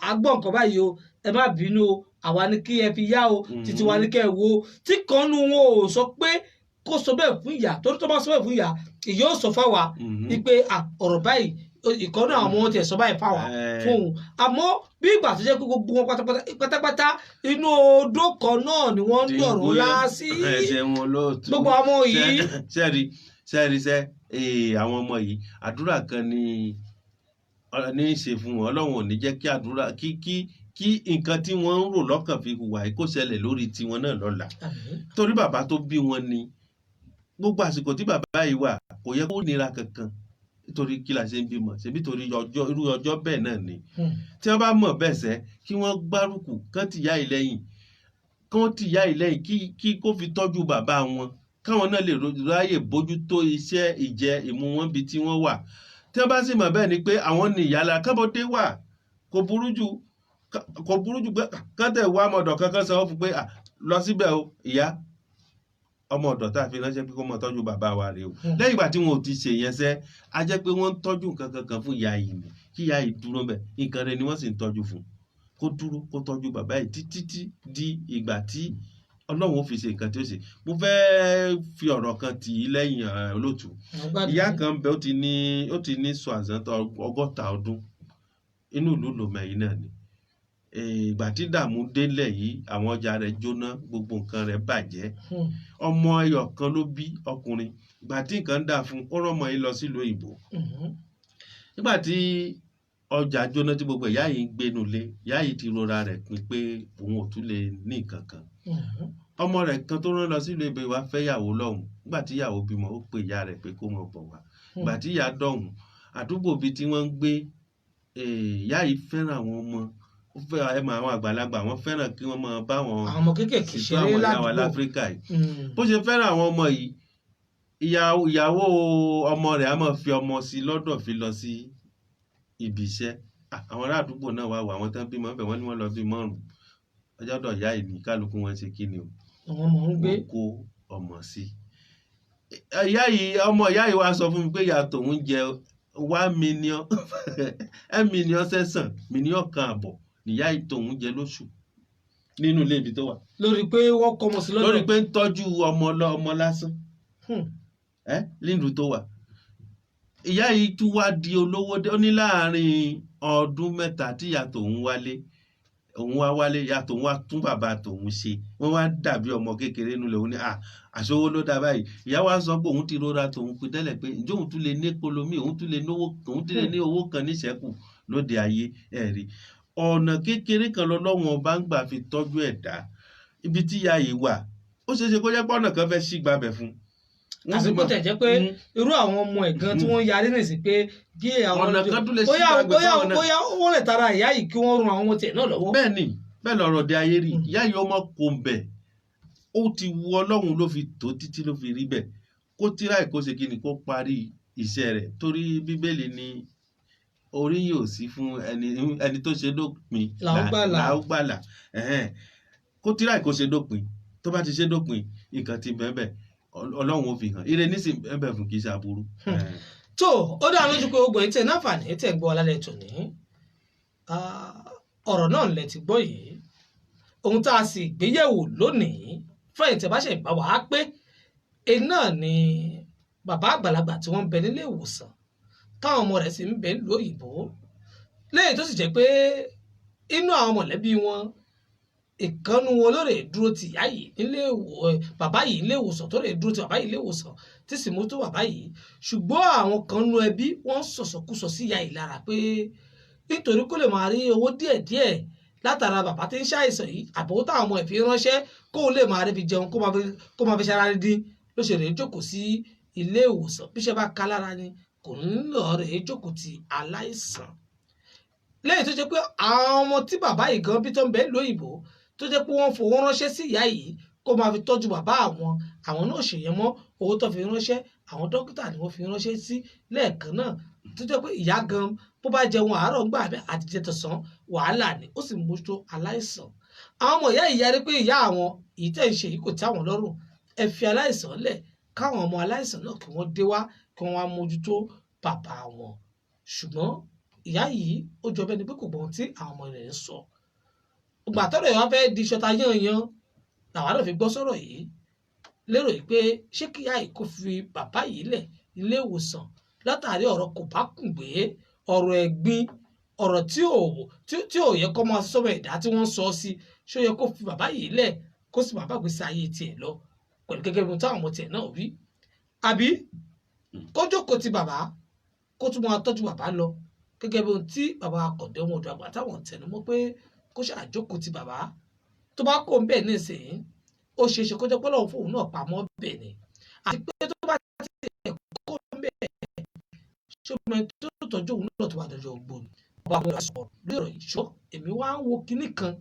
àgbọ̀n nǹkan báyìí o, ẹ má bínú o, àwa ni kí ẹ fi yá o, títí wa ni kẹ́ ẹ wo," tí kan nu wọn ò sọ pé kó sọ bẹ́ẹ̀ fún ìyá, torí tó bá sọ bẹ́ẹ̀ fún ìyá, ìyá ò sọ fáwa wípé, "Ah, ọ̀rọ̀ báyìí, ìkọ́nú àwọn ọmọ wọn tiẹ̀ sọ báyìí fáwa fún òun." Àmọ́ bí ìgbà tó jẹ́ pé gbogbo wọn pátápátá pátápátá inú odó kan náà ni wọ́n ń dọ̀rùn lá sí. Ẹsẹ̀ wọn lóòtú. Gbogbo àwọn yìí. Sẹ́ẹ̀rì sẹ́ẹ̀rì sẹ́, àwọn ọmọ yìí, àdúrà kan ni ní í ṣe fún wọn. Ọlọ́run ò ní jẹ́ kí àdúrà kí nǹkan tí wọ́n ń rò lọ́kàn fi hùwà yìí kó ṣẹlẹ̀ lórí tiwọn náà lọ́la. Àmín. Torí bàbá tó bí wọn ni, gbogbo àsìkò tí bàbá yìí wà, kò yẹ kó nira kankan. Nítorí kí la ṣe ń bímọ? Ṣebí torí ọjọ́ irú ọjọ́ bẹ́ẹ̀ náà ni. Tí wọ́n bá mọ̀ bẹ́ẹ̀ sẹ́, kí wọ́n gbárùkù kán ti yá yìí lẹ́yìn, kán ti yá yìí lẹ́yìn, kí kó fi tọ́jú bàbá wọn, káwọn náà lè ráyè bójútó iṣẹ́ ìjẹ ìmú wọn bí tí wọ́n wà. Tí wọ́n bá sì mọ̀ bẹ́ẹ̀ ni pé àwọn ní ìyá kábọ̀dé wà, kò burú jù pé kán tẹ̀ wá ọmọ ọ̀dọ̀ kankan sanwó fún pé, "Ah, lọ síbẹ̀ o, ìyá, ọmọ ọ̀dọ̀ tá a fi ránṣẹ́ pé kó máa tọ́jú bàbá wa rèé o." Lẹ́yìn ìgbà tí wọn ò ti ṣe yẹn sẹ́, a jẹ́ pé wọ́n ń tọ́jú nǹkan kankan fún ìyá yìí ni. Kí ìyá yìí dúró bẹ̀, nǹkan rẹ̀ ni wọ́n sì ń tọ́jú fún. Kó dúró, kó tọ́jú bàbá yìí títí tí di ìgbà tí Ọlọ́run ó fi ṣe nǹkan tí ó ṣe. Mo fẹ́ fi ọ̀rọ̀ kan tì í lẹ́yìn, olóòtú. Mo gbádùn Ìyá yín. kan bẹ, ó ti ní sọ àzántọ 60 ọdún, inú ìlú Lomé yìí náà ni. Ìgbà tí dààmú délẹ̀ yìí, àwọn ọjà rẹ̀ jóná, gbogbo nǹkan rẹ̀ bàjẹ́. Ọmọ ẹyọ kan ló bí, ọkùnrin. Ìgbà tí nǹkan dà fún, ó rán ọmọ yìí lọ sílùú òyìnbó. Nígbà tí ọjà jóná, tí gbogbo ìyá yìí ń gbénu lé, ìyá yìí ti rora rẹ̀ pin pé òun ò tún lè ní nǹkan kan. Ọmọ rẹ̀ kan tó rán lọ sílùú òyìnbó wá fẹ́ ìyàwó lọ́hùn. Nígbà tí ìyàwó bímọ, ó pe ìyá rẹ̀ pé kó máa bọ̀ wá. Ìgbà tí ìyá dọ̀hùn, àdúgbò bíi tí wọ́n ń gbé, ìyá yìí fẹ́ràn àwọn ọmọ, ó fẹ́ ẹ mọ àwọn àgbàlagbà, wọ́n fẹ́ràn kí wọ́n máa bá wọn Àwọn ọmọ kéékèèké ṣètò ṣeré àwọn ìyá wa ládùúgbò. láfíríkà yìí. Bó ṣe fẹ́ràn àwọn ọmọ yìí, ìyàwó ọmọ rẹ̀ á máa fi ọmọ sí lọ́dọ̀, fi lọ sí ibi iṣẹ́. Ah, àwọn ará àdúgbò náà wá wò àwọn tán bímọ bẹ̀, wọ́n ní wọ́n lọ bí márùn-ún ọjọ́ ìyá yìí ní kálukú wọn ṣe kí ni o, Àwọn ọmọ ń gbé. wọ́n kó ọmọ sí. Ìyá yìí, ọmọ ìyá yìí wá sọ fún mi pé ìyá tòun jẹ 1 million, 1 million sẹ́sàn, 1.5 million níyà yìí tòun jẹ lóṣù nínú ilé ibi tó wà. Lórí pé wọ́n kọ́ ọmọ sí lọ́dọ̀. Lórí pé ń tọ́jú ọmọ lọ ọmọ lásán. Ẹ nílùú tó wà, ìyá yìí tún wá di olówó dé. Ó ní láàárín ọdún 3 tí ìyá tòun wálé, òun wá wálé, ìyá tòun wá tún bàbá tòun ṣe, wọ́n wá dàbí ọmọ kékeré nulẹ̀. Òun ní à àṣọwó ló dá báyìí. Ìyá wa sọ pé òun ti rọra tòun pin tẹ́lẹ̀ pé ǹjẹ́ òun tún lè ní kolomi, òun tún lè náwó, òun tún lè ní owó kan níṣẹ́kù lóde ayé. Ẹ̀ rí ọ̀nà kékeré kan lọ́lọ́wọ́n ọba ń gbà fi tọ́jú ẹ̀dá. Ibi tí ìyá yìí wà, ó ṣeé ṣe kó jẹ́ pé ọ̀nà kan fẹ́ ṣí gbabẹ̀ fún un. Àbí kó tẹ̀ jẹ́ pé irú àwọn ọmọ ẹ̀ gan tí wọ́n ń yarí nìsín pé kí àwọn Ọ̀nà kan tún lè ṣí bóyá gbàgbé bóyá fáwọn náà. Bóyá wọ́n lè tara ìyá yìí kí wọ́n ran àwọn ọmọ tiẹ̀ náà lọ́wọ́. Bẹ́ẹ̀ ni, bẹ́ẹ̀ lọ̀rọ̀ de ayé rí. Ìyá yìí, ọmọ kò ń bẹ̀, ó ti wu Ọlọ́run ló fi tó títí ló fi rí bẹ́ẹ̀. Kó tíra ẹ̀, kó ṣe kí ni, kó parí iṣẹ́ rẹ̀, torí Bíbélì ni orí yóò sí fún ẹni tó ṣe dópin Là ó gbàlà. Là ó gbàlà. Ẹ̀hẹ́n. Kó tíra ẹ̀, kó ṣe dópin. Tó bá ti ṣe dópin, nǹkan ti bẹ́ẹ̀ bẹ́ẹ̀, Ọlọ́run ó fi hàn ire nísìnyí bẹ́ẹ̀ bẹ́ẹ̀ fún, kì í ṣe aburú. Ẹ̀hẹ́n. Tó ó dá lójú pé ogun tẹ̀ náfààní tẹ̀ ń gbọ́ alálẹ̀ tòní. Ọ̀rọ̀ náà lẹ ti gbọ́ yìí. Ohun tá a sì gbéyẹ̀wò lónìí fẹ́yìn tẹ̀ bá ṣe bá wàá pé èyí náà ni bàbá àgbàlagbà tí wọ́n ń bẹ nílé ìwòsàn, táwọn ọmọ rẹ̀ sì ń bẹ nílùú òyìnbó, lẹ́yìn tó sì jẹ́ pé inú àwọn mọ̀lẹ́bí wọn, ìkànnù wọn lórí dúró ti ìyá yìí nílé bàbá yìí nílé ìwòsàn, tó lè dúró ti bàbá yìí nílé ìwòsàn, tí sì mú tó bàbá yìí. Ṣùgbọ́n àwọn kan nú ẹbí wọ́n ń sọ̀sọ̀kúsọ sí ìyá yìí lára pé nítorí kó lè máa rí owó díẹ̀díẹ̀ látara bàbá tí ń ṣàìsàn yìí, àbò táwọn ọmọ ẹ̀ fi ránṣẹ́, kó lè máa rí fi jẹun, kó máa fi ṣara dín, ló ṣe rèé jókòó sí ilé ìwòsàn. Bí iṣẹ́ bá ká lára ni kò ń lọ rèé jókòó ti aláìsàn, lẹ́yìn tó jẹ́ pé àwọn ọmọ tí bàbá yìí gan bí tó ń bẹ lóyìnbó, tó jẹ́ pé wọ́n fowó ránṣẹ́ sí ìyá yìí kó máa fi tọ́jú bàbá àwọn, àwọn náà ṣèyẹn mọ́ owó tó fi ránṣẹ́. Àwọn dókítà ni wọ́n fi ránṣẹ́ sí lẹ́ẹ̀kan náà, tó jẹ́ pé ìyá gan, bó bá jẹun àárọ̀ gbà bẹ́ẹ̀ àti jẹ tọ̀sán, wàhálà ni, ó sì ń mójútó aláìsàn. Àwọn ọmọ ìyá ìyá rí pé ìyá àwọn èyí tẹ̀ ń ṣe yìí kò tẹ́ àwọn lọ́rùn. Ẹ fi aláìsàn lẹ̀, káwọn ọmọ aláìsàn náà kí wọ́n dé wá, kí wọ́n wá mójútó bàbá wọn. Ṣùgbọ́n ìyá yìí, ó jọ bẹ́ẹ̀ ni pé kò gbọ́n tí àwọn ọmọ rẹ̀ ń sọ. Ìgbà tọ́rọ̀ yẹn wá fẹ́ di ṣọta yányan làwọn náà fi gbọ́ sọ̀rọ̀ yìí, lérò yìí pé ṣé kíyà yìí kó fi bàbá yìí lẹ̀ ilé ìwòsàn látàrí ọ̀rọ̀ kò bá kùn gbé, ọ̀rọ̀ ẹ̀gbin, ọ̀rọ̀ tí ò yẹ kó máa sọ́mọ ẹ̀dá tí wọ́n ń sọ sí. Ṣé ó yẹ kó fi bàbá yìí lẹ̀, kó sì máa bá gbèsè ayé tiẹ̀ lọ pẹ̀lú gẹ́gẹ́ bí ohun táwọn ọmọ tiẹ̀ náà wí, àbí kó jókòó ti bàbá, kó tún máa tọ́jú bàbá lọ gẹ́gẹ́ bí ohun tí bàbá Akọ̀dé ọmọ ọ̀dọ̀ àgbà táwọn tẹnumọ́ pé kó ṣàjókòó ti bàbá? Tó bá kó ń bẹ̀ nísìnyí, ó ṣeé ṣe kó jẹ́ pé Ọlọ́run fóun náà pamọ́ bẹ̀ ni, àti pé tó bá tiẹ̀ kó ń bẹ̀, ṣé o mọ ẹni tó tọ́jú òun náà tó bá dọjọ́ ogbó ni? Bàbá àwọn sọ̀rọ̀ lórí ọ̀rọ̀ yìí. Ṣọ́ èmi wá ń wo kinní kan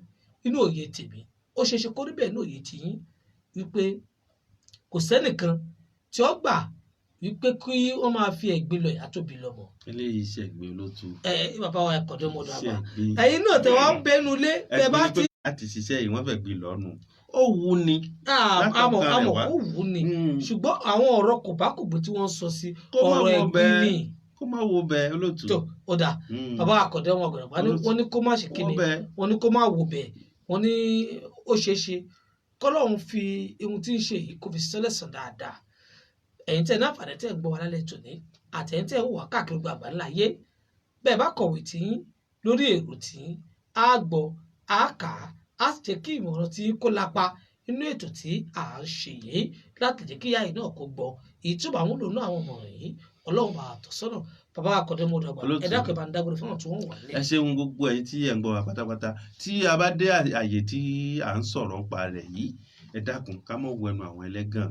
inú òye tèmi, ó ṣeé ṣe kó rí bẹ́ẹ̀ ní òye tiyín, wípé kò sẹ́nìkan tí ó gbà wípé kí wọ́n máa fi ẹ̀gbin lọ ìyá tó bí lọ́mọ. Eléyìí ṣẹ̀gbin, olótú. Ẹ bàbá wa Akọ̀dé ọmọ ọ̀dọ̀ àgbà, Ṣẹ̀gbin. Ẹ̀yin náà tẹ wá ń bẹnu lé bẹ́ẹ̀ bá Ẹ̀gbin ti ni pé láti ṣiṣẹ́ yìí, wọ́n fẹ́ gbin lọ́nu, ó wù ni. Àmọ̀ Látọkàn rẹ̀ àmọ̀ wá. Ó wù ú ni, ṣùgbọ́n àwọn ọ̀rọ̀ kò bá kò gbé tí wọ́n sọ sí Kó má ọ̀rọ̀ wo ẹ̀gbin bẹ́ẹ̀. ni. Kó má wo bẹ́ẹ̀, olótú. Tó ó dà, bàbá Akọ̀dé ọmọ ọ̀dọ̀ àgbà ní Olótú. wọ́n ní kó má ṣe Wọ́n kíni, bẹ́ẹ̀. wọ́n ní kó má wò bẹ́ẹ̀. Wọ́n ní ó ṣeé ṣe kọ́lọ́run fi ohun tí ń ṣe yìí kó fi sẹ́lẹ̀sàn dáadáa. Ẹ̀yin tẹ́ ní àǹfààní tẹ́ ń gbọ́ wa lálẹ́ tòní, àtẹ̀yin tẹ́ ń wà káàkiri gbogbo àgbáńlá ayé, bẹ́ẹ̀ bá kọ̀wé tí yín lórí èrò tí yín, á gbọ́, á kà á, á sì jẹ́ kí ìmọ̀ràn tí yín kó lápa nínú ètò tí à ń ṣe yìí, láti jẹ́ kí ìyá yìí náà kó gbọ́ èyí tí ó bá wúlò náà. Àwọn ọmọ yìí, Ọlọ́run bá tọ́ sọ́nà. Bàbá Akọ̀dé ọmọ ọ̀dọ̀ àgbà, Olóòtú. ẹ dákun, ẹ bá ń dágbére fún àwọn tí wọ́n wà nílé. Ẹ ṣeun, gbogbo ẹ̀yin tí ẹ ń gbọ́ wa pátápátá. Tí a bá dé àyè tí à ń sọ̀rọ̀ nípa rẹ̀ yìí, ẹ dákun, ká mọ̀ wẹnu àwọn ẹlẹ́gàn.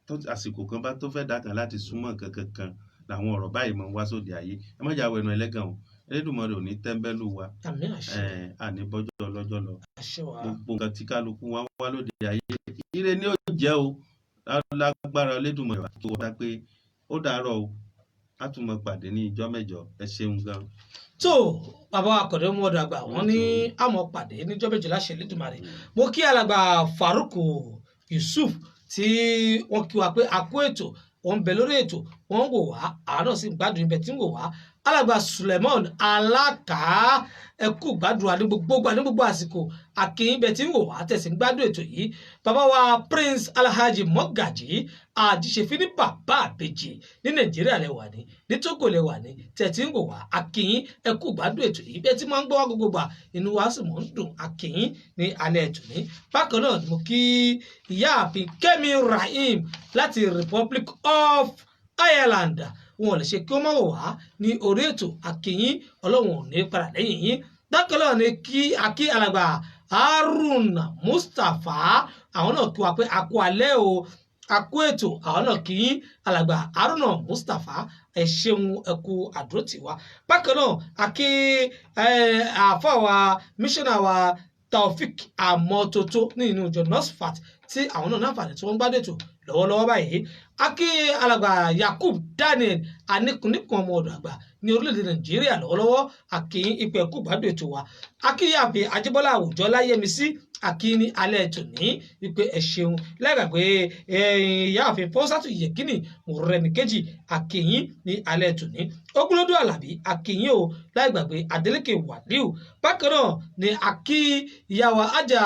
Tó àsìkò kan bá tó fẹ́ dákan láti súnmọ́ nǹkan kankan làwọn ọ̀rọ̀ báyìí máa ń wá sóde ayé. Ẹ má jà wẹnu ẹlẹ́gàn o. Elédùmarè ò ní tẹ́ńbẹ́lú wa. Àmín, àṣẹ. Àní bọ́jọ́ ọlọ́jọ́ lọ. Àṣẹ wa. Gbogbo nǹkan tí kálukú wa wá lóde ayé, ire ni ó jẹ́ o, lágbára Elédùmarè. Tó wá pé ó dàárọ̀ o, á tún mọ pàdé ní ìjọ́ mẹ́jọ. Ẹ ṣeun gan. Tó bàbá Akọ̀dé ọmọ ọ̀dọ̀ àgbà, wọ́n ní àmọ́ pàdé níjọ́ mẹ́jọ láṣẹ Elédùmarè. Mo kí alàgbà Farouk Yusuf tí wọ́n kí wa pé a kú ètò, wọ́n ń bẹ lórí ètò, wọ́n ń wò wá, àwọn náà sì ń gbádùn ibẹ̀ tí ń wò wá. Alàgbà Suleiman Alákàá, ẹ kú gbádùn wa ní gbogbo gbà, ní gbogbo àsìkò, àkìyìn bẹ tí ń wò wá, tẹ̀sí ń gbádùn ètò yìí. Bàbá wa Prince Alhaji Mọ́gàjì Àjíṣefín ní bàbá àbèjì, ní Nàìjíríà lẹ wà, ní Togo lẹ wà, ní tẹ̀tí ń wò wá, àkìyìn, ẹ kú gbádùn ètò yìí. Bẹ́ẹ̀ tí máa ń gbọ́ wá gbogbo gbà, inú wa sì mọ̀ ń dùn. Àkìyìn ní alẹ́ ètò ní. Bákan náà mo kí ìyáàfin Kẹ́mi Rahim láti Republic of Ireland. Wọn ò lè ṣe kí wọ́n má wò wá ní orí ètò. Àkìyìn, Ọlọ́run ò ní padà lẹ́yìn yín. Bákan náà ni kí akí alàgbà Harun Mustapha, àwọn náà kí wa pé a kú alẹ́ o, a kú ètò. Àwọn náà kí yín, alàgbà Haruna Mustapha, ẹ ṣeun, ẹ kú àdúrótì wa. Bákan náà akí àáfàá wa, mísọ́nà wa Taofik Amọ́tótó ní inú ìjọ NASFAT, tí àwọn náà náfààní tí wọ́n ń gbádùn ètò lọ́wọ́lọ́wọ́ báyìí. Akí alàgbà Yakub Daniel Anikunnikun ọmọ ọ̀dọ̀ àgbà ní orílẹ̀-èdè Nàìjíríà lọ́wọ́lọ́wọ́, akí ipò ẹ̀kú gbádùn ètò wa. Akíyàfẹ́ Ajíbọ́lá Àwùjọ Láyẹ̀mísí, akí ní alẹ́ tòní wípé ẹ ṣeun. Lẹ́gbàgbé ìyáàfin Fọ́sátù Yẹ̀kínì Mọ̀rẹ́nìkejì, akíyín ní alẹ́ tòní. Ogunlódó Àlàbí, akíyín o. Láìgbàgbé Adeleke Wàlíù. Bákan náà ni akí ìyàwó ajá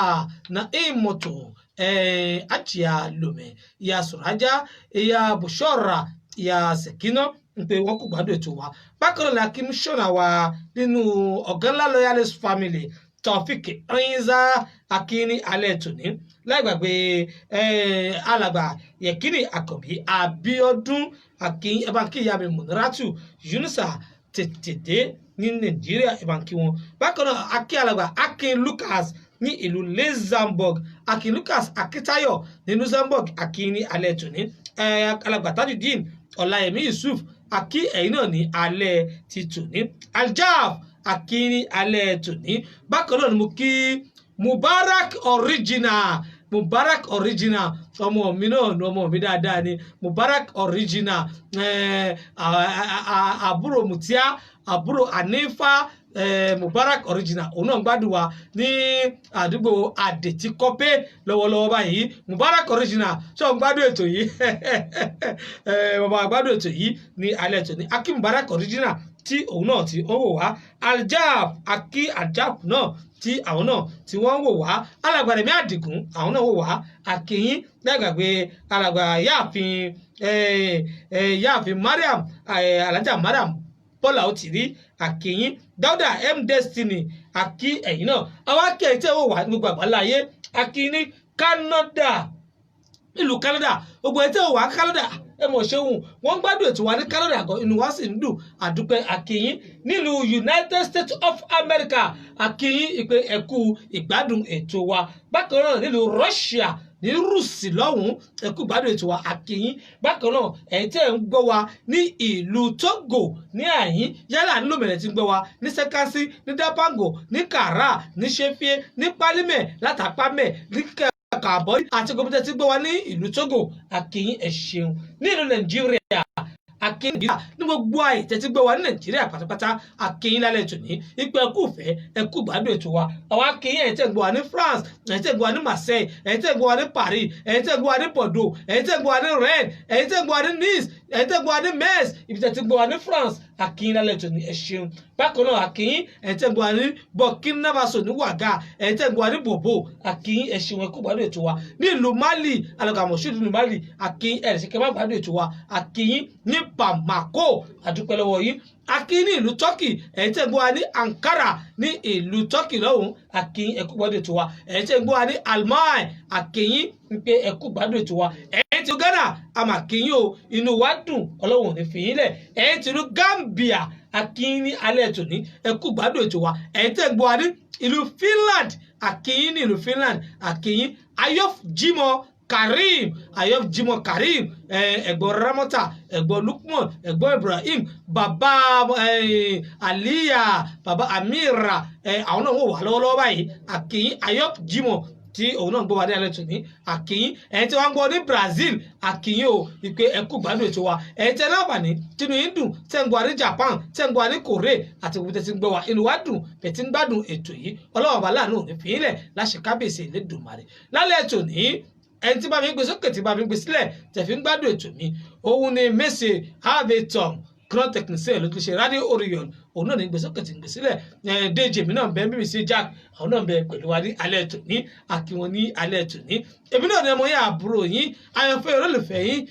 Naimoto, Ajia Lomẹ, ìyá Sùrájà, ìyá Bùṣọ́ra, ìyá Sẹ̀kínà, ń pé wọn kò gbádùn ètò wa. Bákan náà ni akímísọ́nà wa nínú ọ̀gá ńlá Loyalist Family, Taofik Ọyìnzá, akíní alẹ́ tòní. Láìgbàgbé alàgbà Yẹkínì Àkànbí Abíọ́dún, akíní ẹbánkì ìyá mi Mùníràtù Yunusa tètè dé ní Nàìjíríà, ẹbánkì wọn. Bákan náà akí alàgbà Akin Lucas ní ìlú Luxembourg, Akin Lucas Akitayo ní Luxembourg, akin ní alẹ́ tòní. Alàgbà Tajudeen Ọláyẹmí Yusuf, akí ẹ̀yin náà ní alẹ́ ti tòní. Aljaf, akin ní alẹ́ tòní. Bákan náà ni mo kí Mubarak Original, mo Mubarak Original, ọmọ mi náà nu, ọmọ mi dáadáa ni Mubarak Original, àbúrò Mutia, àbúrò Hanifa, Mubarak Original, òun náà ń gbádùn wa ní àdúgbò Àdètíkọ́pé lọ́wọ́lọ́wọ́ báyìí. Mubarak Original, ṣé òun gbádùn ètò yìí? Bàbá gbádùn ètò yìí ní alẹ́ ètò ní Akim Mubarak Original tí òun náà tí ó ń wò wá. Aljaf, Aki Aljaf náà tí àwọn náà tí wọ́n ń wò wá. Alàgbà Rẹ̀mí Àdìgún, àwọn náà wò wá, Akínyín lágbàgbé. Alàgbà yáàfin yáàfin Mariam, Alhaja Mariam Bọ́lá ó ti rí, Akínyín. Dáúdà M Destiny, Akí ẹ̀yìn náà. Àwọn akí ẹ̀yìn tí ẹ̀ wò wá ní gbogbo àgbáláyé, Akí ní Canada, ìlú Canada, gbogbo ẹ̀ tí ẹ̀ wò wá Canada, ẹ mọ̀ ṣeun, wọ́n ń gbádùn ètò wa ní Canada gan, inú wa sì ń dùn, àdúpẹ́. Akínyín nílùú United States of America, Akínyín ìpè ẹ̀kú ìgbádùn ètò wa. Bákan náà nílùú Russia, ní rúùsì lọ́hùn-ún, ẹ̀kú ìgbádùn ètò wa, Akínyín. Bákan náà ẹ̀yin tẹ́ ẹ̀ ń gbọ́ wa ní ìlú Togo ní àyín, yálà ní Lomé tí ń gbọ́ wa, ní Sẹ́kásí, ní Dábàngò, ní Kàrà, ní Ṣẹ́fíẹ́, ní Pálímẹ̀, látàpámẹ̀, ní Kàbọ́ àti gbogbo tẹ́ ti gbọ́ wa ní ìlú Togo, Akínyín, ẹ ṣeun. Ní ìlú Nàìjíríà, Akínyín ní gbogbo àyè tẹ́ ti gbọ́ wa ní Nàìjíríà pátápátá, Akínyín lálẹ́ tòní ipò ẹkú ìfẹ́, ẹkú gbádùn ètò wa. Àwọn Akínyín ẹ̀yin tẹ́ ń gbọ́ wa ní France, ẹ̀yin tẹ́ ń gbọ́ wa ní Marseille, ẹ̀yin tẹ́ ń gbọ́ wa ní Paris, ẹ̀yin tẹ́ ń gbọ́ wa ní Bordeaux, ẹ̀yin tẹ́ ń gbọ́ wa ní Rennes, ẹ̀yin tẹ́ ń gbọ́ wa ní Nice, ẹ̀yin tẹ́ ń gbọ́ wa ní Metz, ibi tẹ́ ti gbọ́ wa ní France, Akínyín lálẹ́ tòní, ẹ ṣeun. Bákan náà Akínyín ẹ̀yin tẹ́ ń gbọ́ wa ní Burkina Faso ní Ouaga, ẹ̀yin tẹ́ ń gbọ́ wa ní Bobo, Akínyín, ẹ ṣeun, ẹkú gbádùn ètò wa. Ní ìlú Mali, alàgbà Moshood ní Mali, Akínyín, ẹ̀ ṣe kẹ́ má gbádùn ètò wa. Akínyín ní Bamako, àdúpẹ́ lọ́wọ́ yín. Akínyín ní ìlú Turkey, ẹ̀yin tẹ́ ń gbọ́ wa ní Ankara ní ìlú Turkey lọ́hùn, Akínyín, ẹkú gbádùn ètò wa. Ẹ̀yin tẹ́ ń gbọ́ wa ní Almaty, Akínyín ń pé ẹkú gbádùn ètò wa. Ẹ̀yin tí Ghana, àmàkínyín o, inú wa dùn, Ọlọ́run ò ní fi yín lẹ̀. Ẹ̀yin tí ìlú Gambia, Akínyín ní alẹ́ tòní, ẹkú gbádùn ètò wa. Ẹ̀yin tẹ́ ń gbọ́ wa ní ìlú Finland, Akínyín ní ìlú Finland, Akínyín. Ayof Jimoh Karim, Ayof Jimoh Karim, ẹ̀gbọ́n Ramota, ẹ̀gbọ́n Lukman, ẹ̀gbọ́n Ibrahim, bàbá Aliya, bàbá Amira, àwọn náà wò wá lọ́wọ́lọ́wọ́ báyìí. Akínyín Ayof Jimoh tí òun náà ń gbọ́ wa ní alẹ́ tòní, Akínyín. Ẹ̀yin tí wọ́n ń gbọ́ ní Brazil, Akínyín o, ìpè ẹ̀kú gbádùn ètò wa. Ẹ̀yin tí ẹ láǹfààní tínú yín dùn tẹ́ ń gbọ́ wa ní Japan, tẹ́ ń gbọ́ wa ní Korea àti gbogbo tẹ́ ti ń gbọ́ wa, inú wa dùn bẹ́ẹ̀ tí ń gbádùn ètò yìí. Ọlọ́wọ́ bá láàánú òní fi yín lẹ̀ láṣẹ kábíyèsí Elédùmarè. Lálẹ́ tòní, ẹni tí bá mi ń gbé sókè, tí bá mi ń gbé sílẹ̀, tẹ̀ fi ń gbádùn ètò mi, òun ni Messi Harvey-Tom, grand technicien ló ti ṣe Radio Orion, òun náà ní gbé sókè tí ń gbé sílẹ̀. Déjì mi náà bẹ mímí sí Jack, àwọn náà bẹ pẹ̀lú wa ní alẹ́ tòní, àkíwọn ní alẹ́ tòní. Èmi náà ní ọmọ yín, àbúrò yín, àyànfẹ́ olólùfẹ́ yín,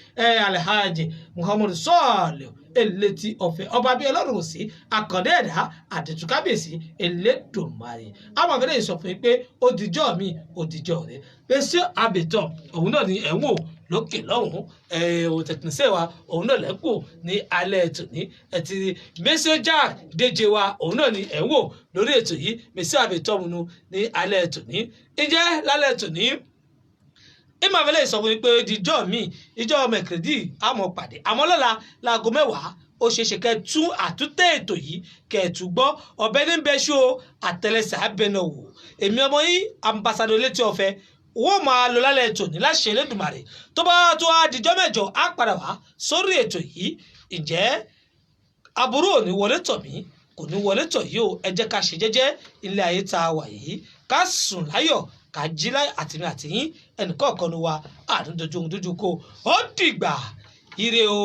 Alhaji Muhammadu Sọ́ọ̀lù Elétí Ọ̀fẹ́, ọba bíi Ọlọ́run sí àkàndé ẹ̀dá àdètú kábíyèsí Elédùmarè. Àwọn àfẹ́lẹ́ yìí sọ fún yín pé ó dijọ́ mi, ó dijọ́ rẹ̀. Pèsè àbètọ̀, òun náà ní ẹ̀ ń wò lókè lọ́hùn-ún, òun tẹkinísẹ́ wa, òun náà lẹ́kù ní alẹ́ tòní. Ẹ̀tì Mẹ́sẹ̀ Jack díje wa, òun náà ní ẹ̀ ń wò lórí ètò yìí. Mẹ́sẹ̀ àbètọ́mùnú ní alẹ́ tòní. Ǹjẹ́ lálẹ́ tòní, ìmọ̀ àfẹ́lẹ́ sọ fún mi pé ìjọ mi, ìjọ mẹ̀kìrìdì àmọ́ pàdé, àmọ́ lọ́la láago 10, ó ṣeé ṣe kẹ́ tún àtúntẹ̀ ètò yìí kẹ́ tún gbọ́. Ọ̀bẹ ní bẹ́ẹ̀ ṣó àtẹlẹsẹ̀ abẹ́nà wò. Èmi ọmọ yín, ambassadọ Létí Ọ̀fẹ́, wọ́n máa lọ lálẹ́ ètò ní láṣẹ Elédùmarè. Tó bá tó á dijọ́ mẹ́jọ, á padà wá sórí ètò yìí. Ǹjẹ́ aburú ò ní wọlé tọ̀ mí, kò ní wọlé tọ̀ yìí o. Ẹ jẹ́ ká ṣe jẹ́jẹ́ ilé ayé tá a wà yìí, ká sùn láyọ̀, ká jí láyọ̀, àtìmí àtìyín ẹnìkọ̀ọ̀kan ni wa àdúndójú ohun dójú kó. Ó dìgbà, ire o.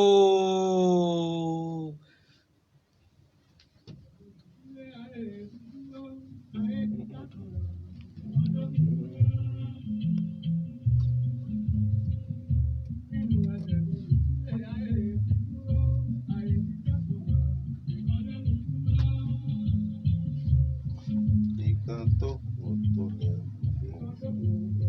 Ìkan tó kù tó lè mú.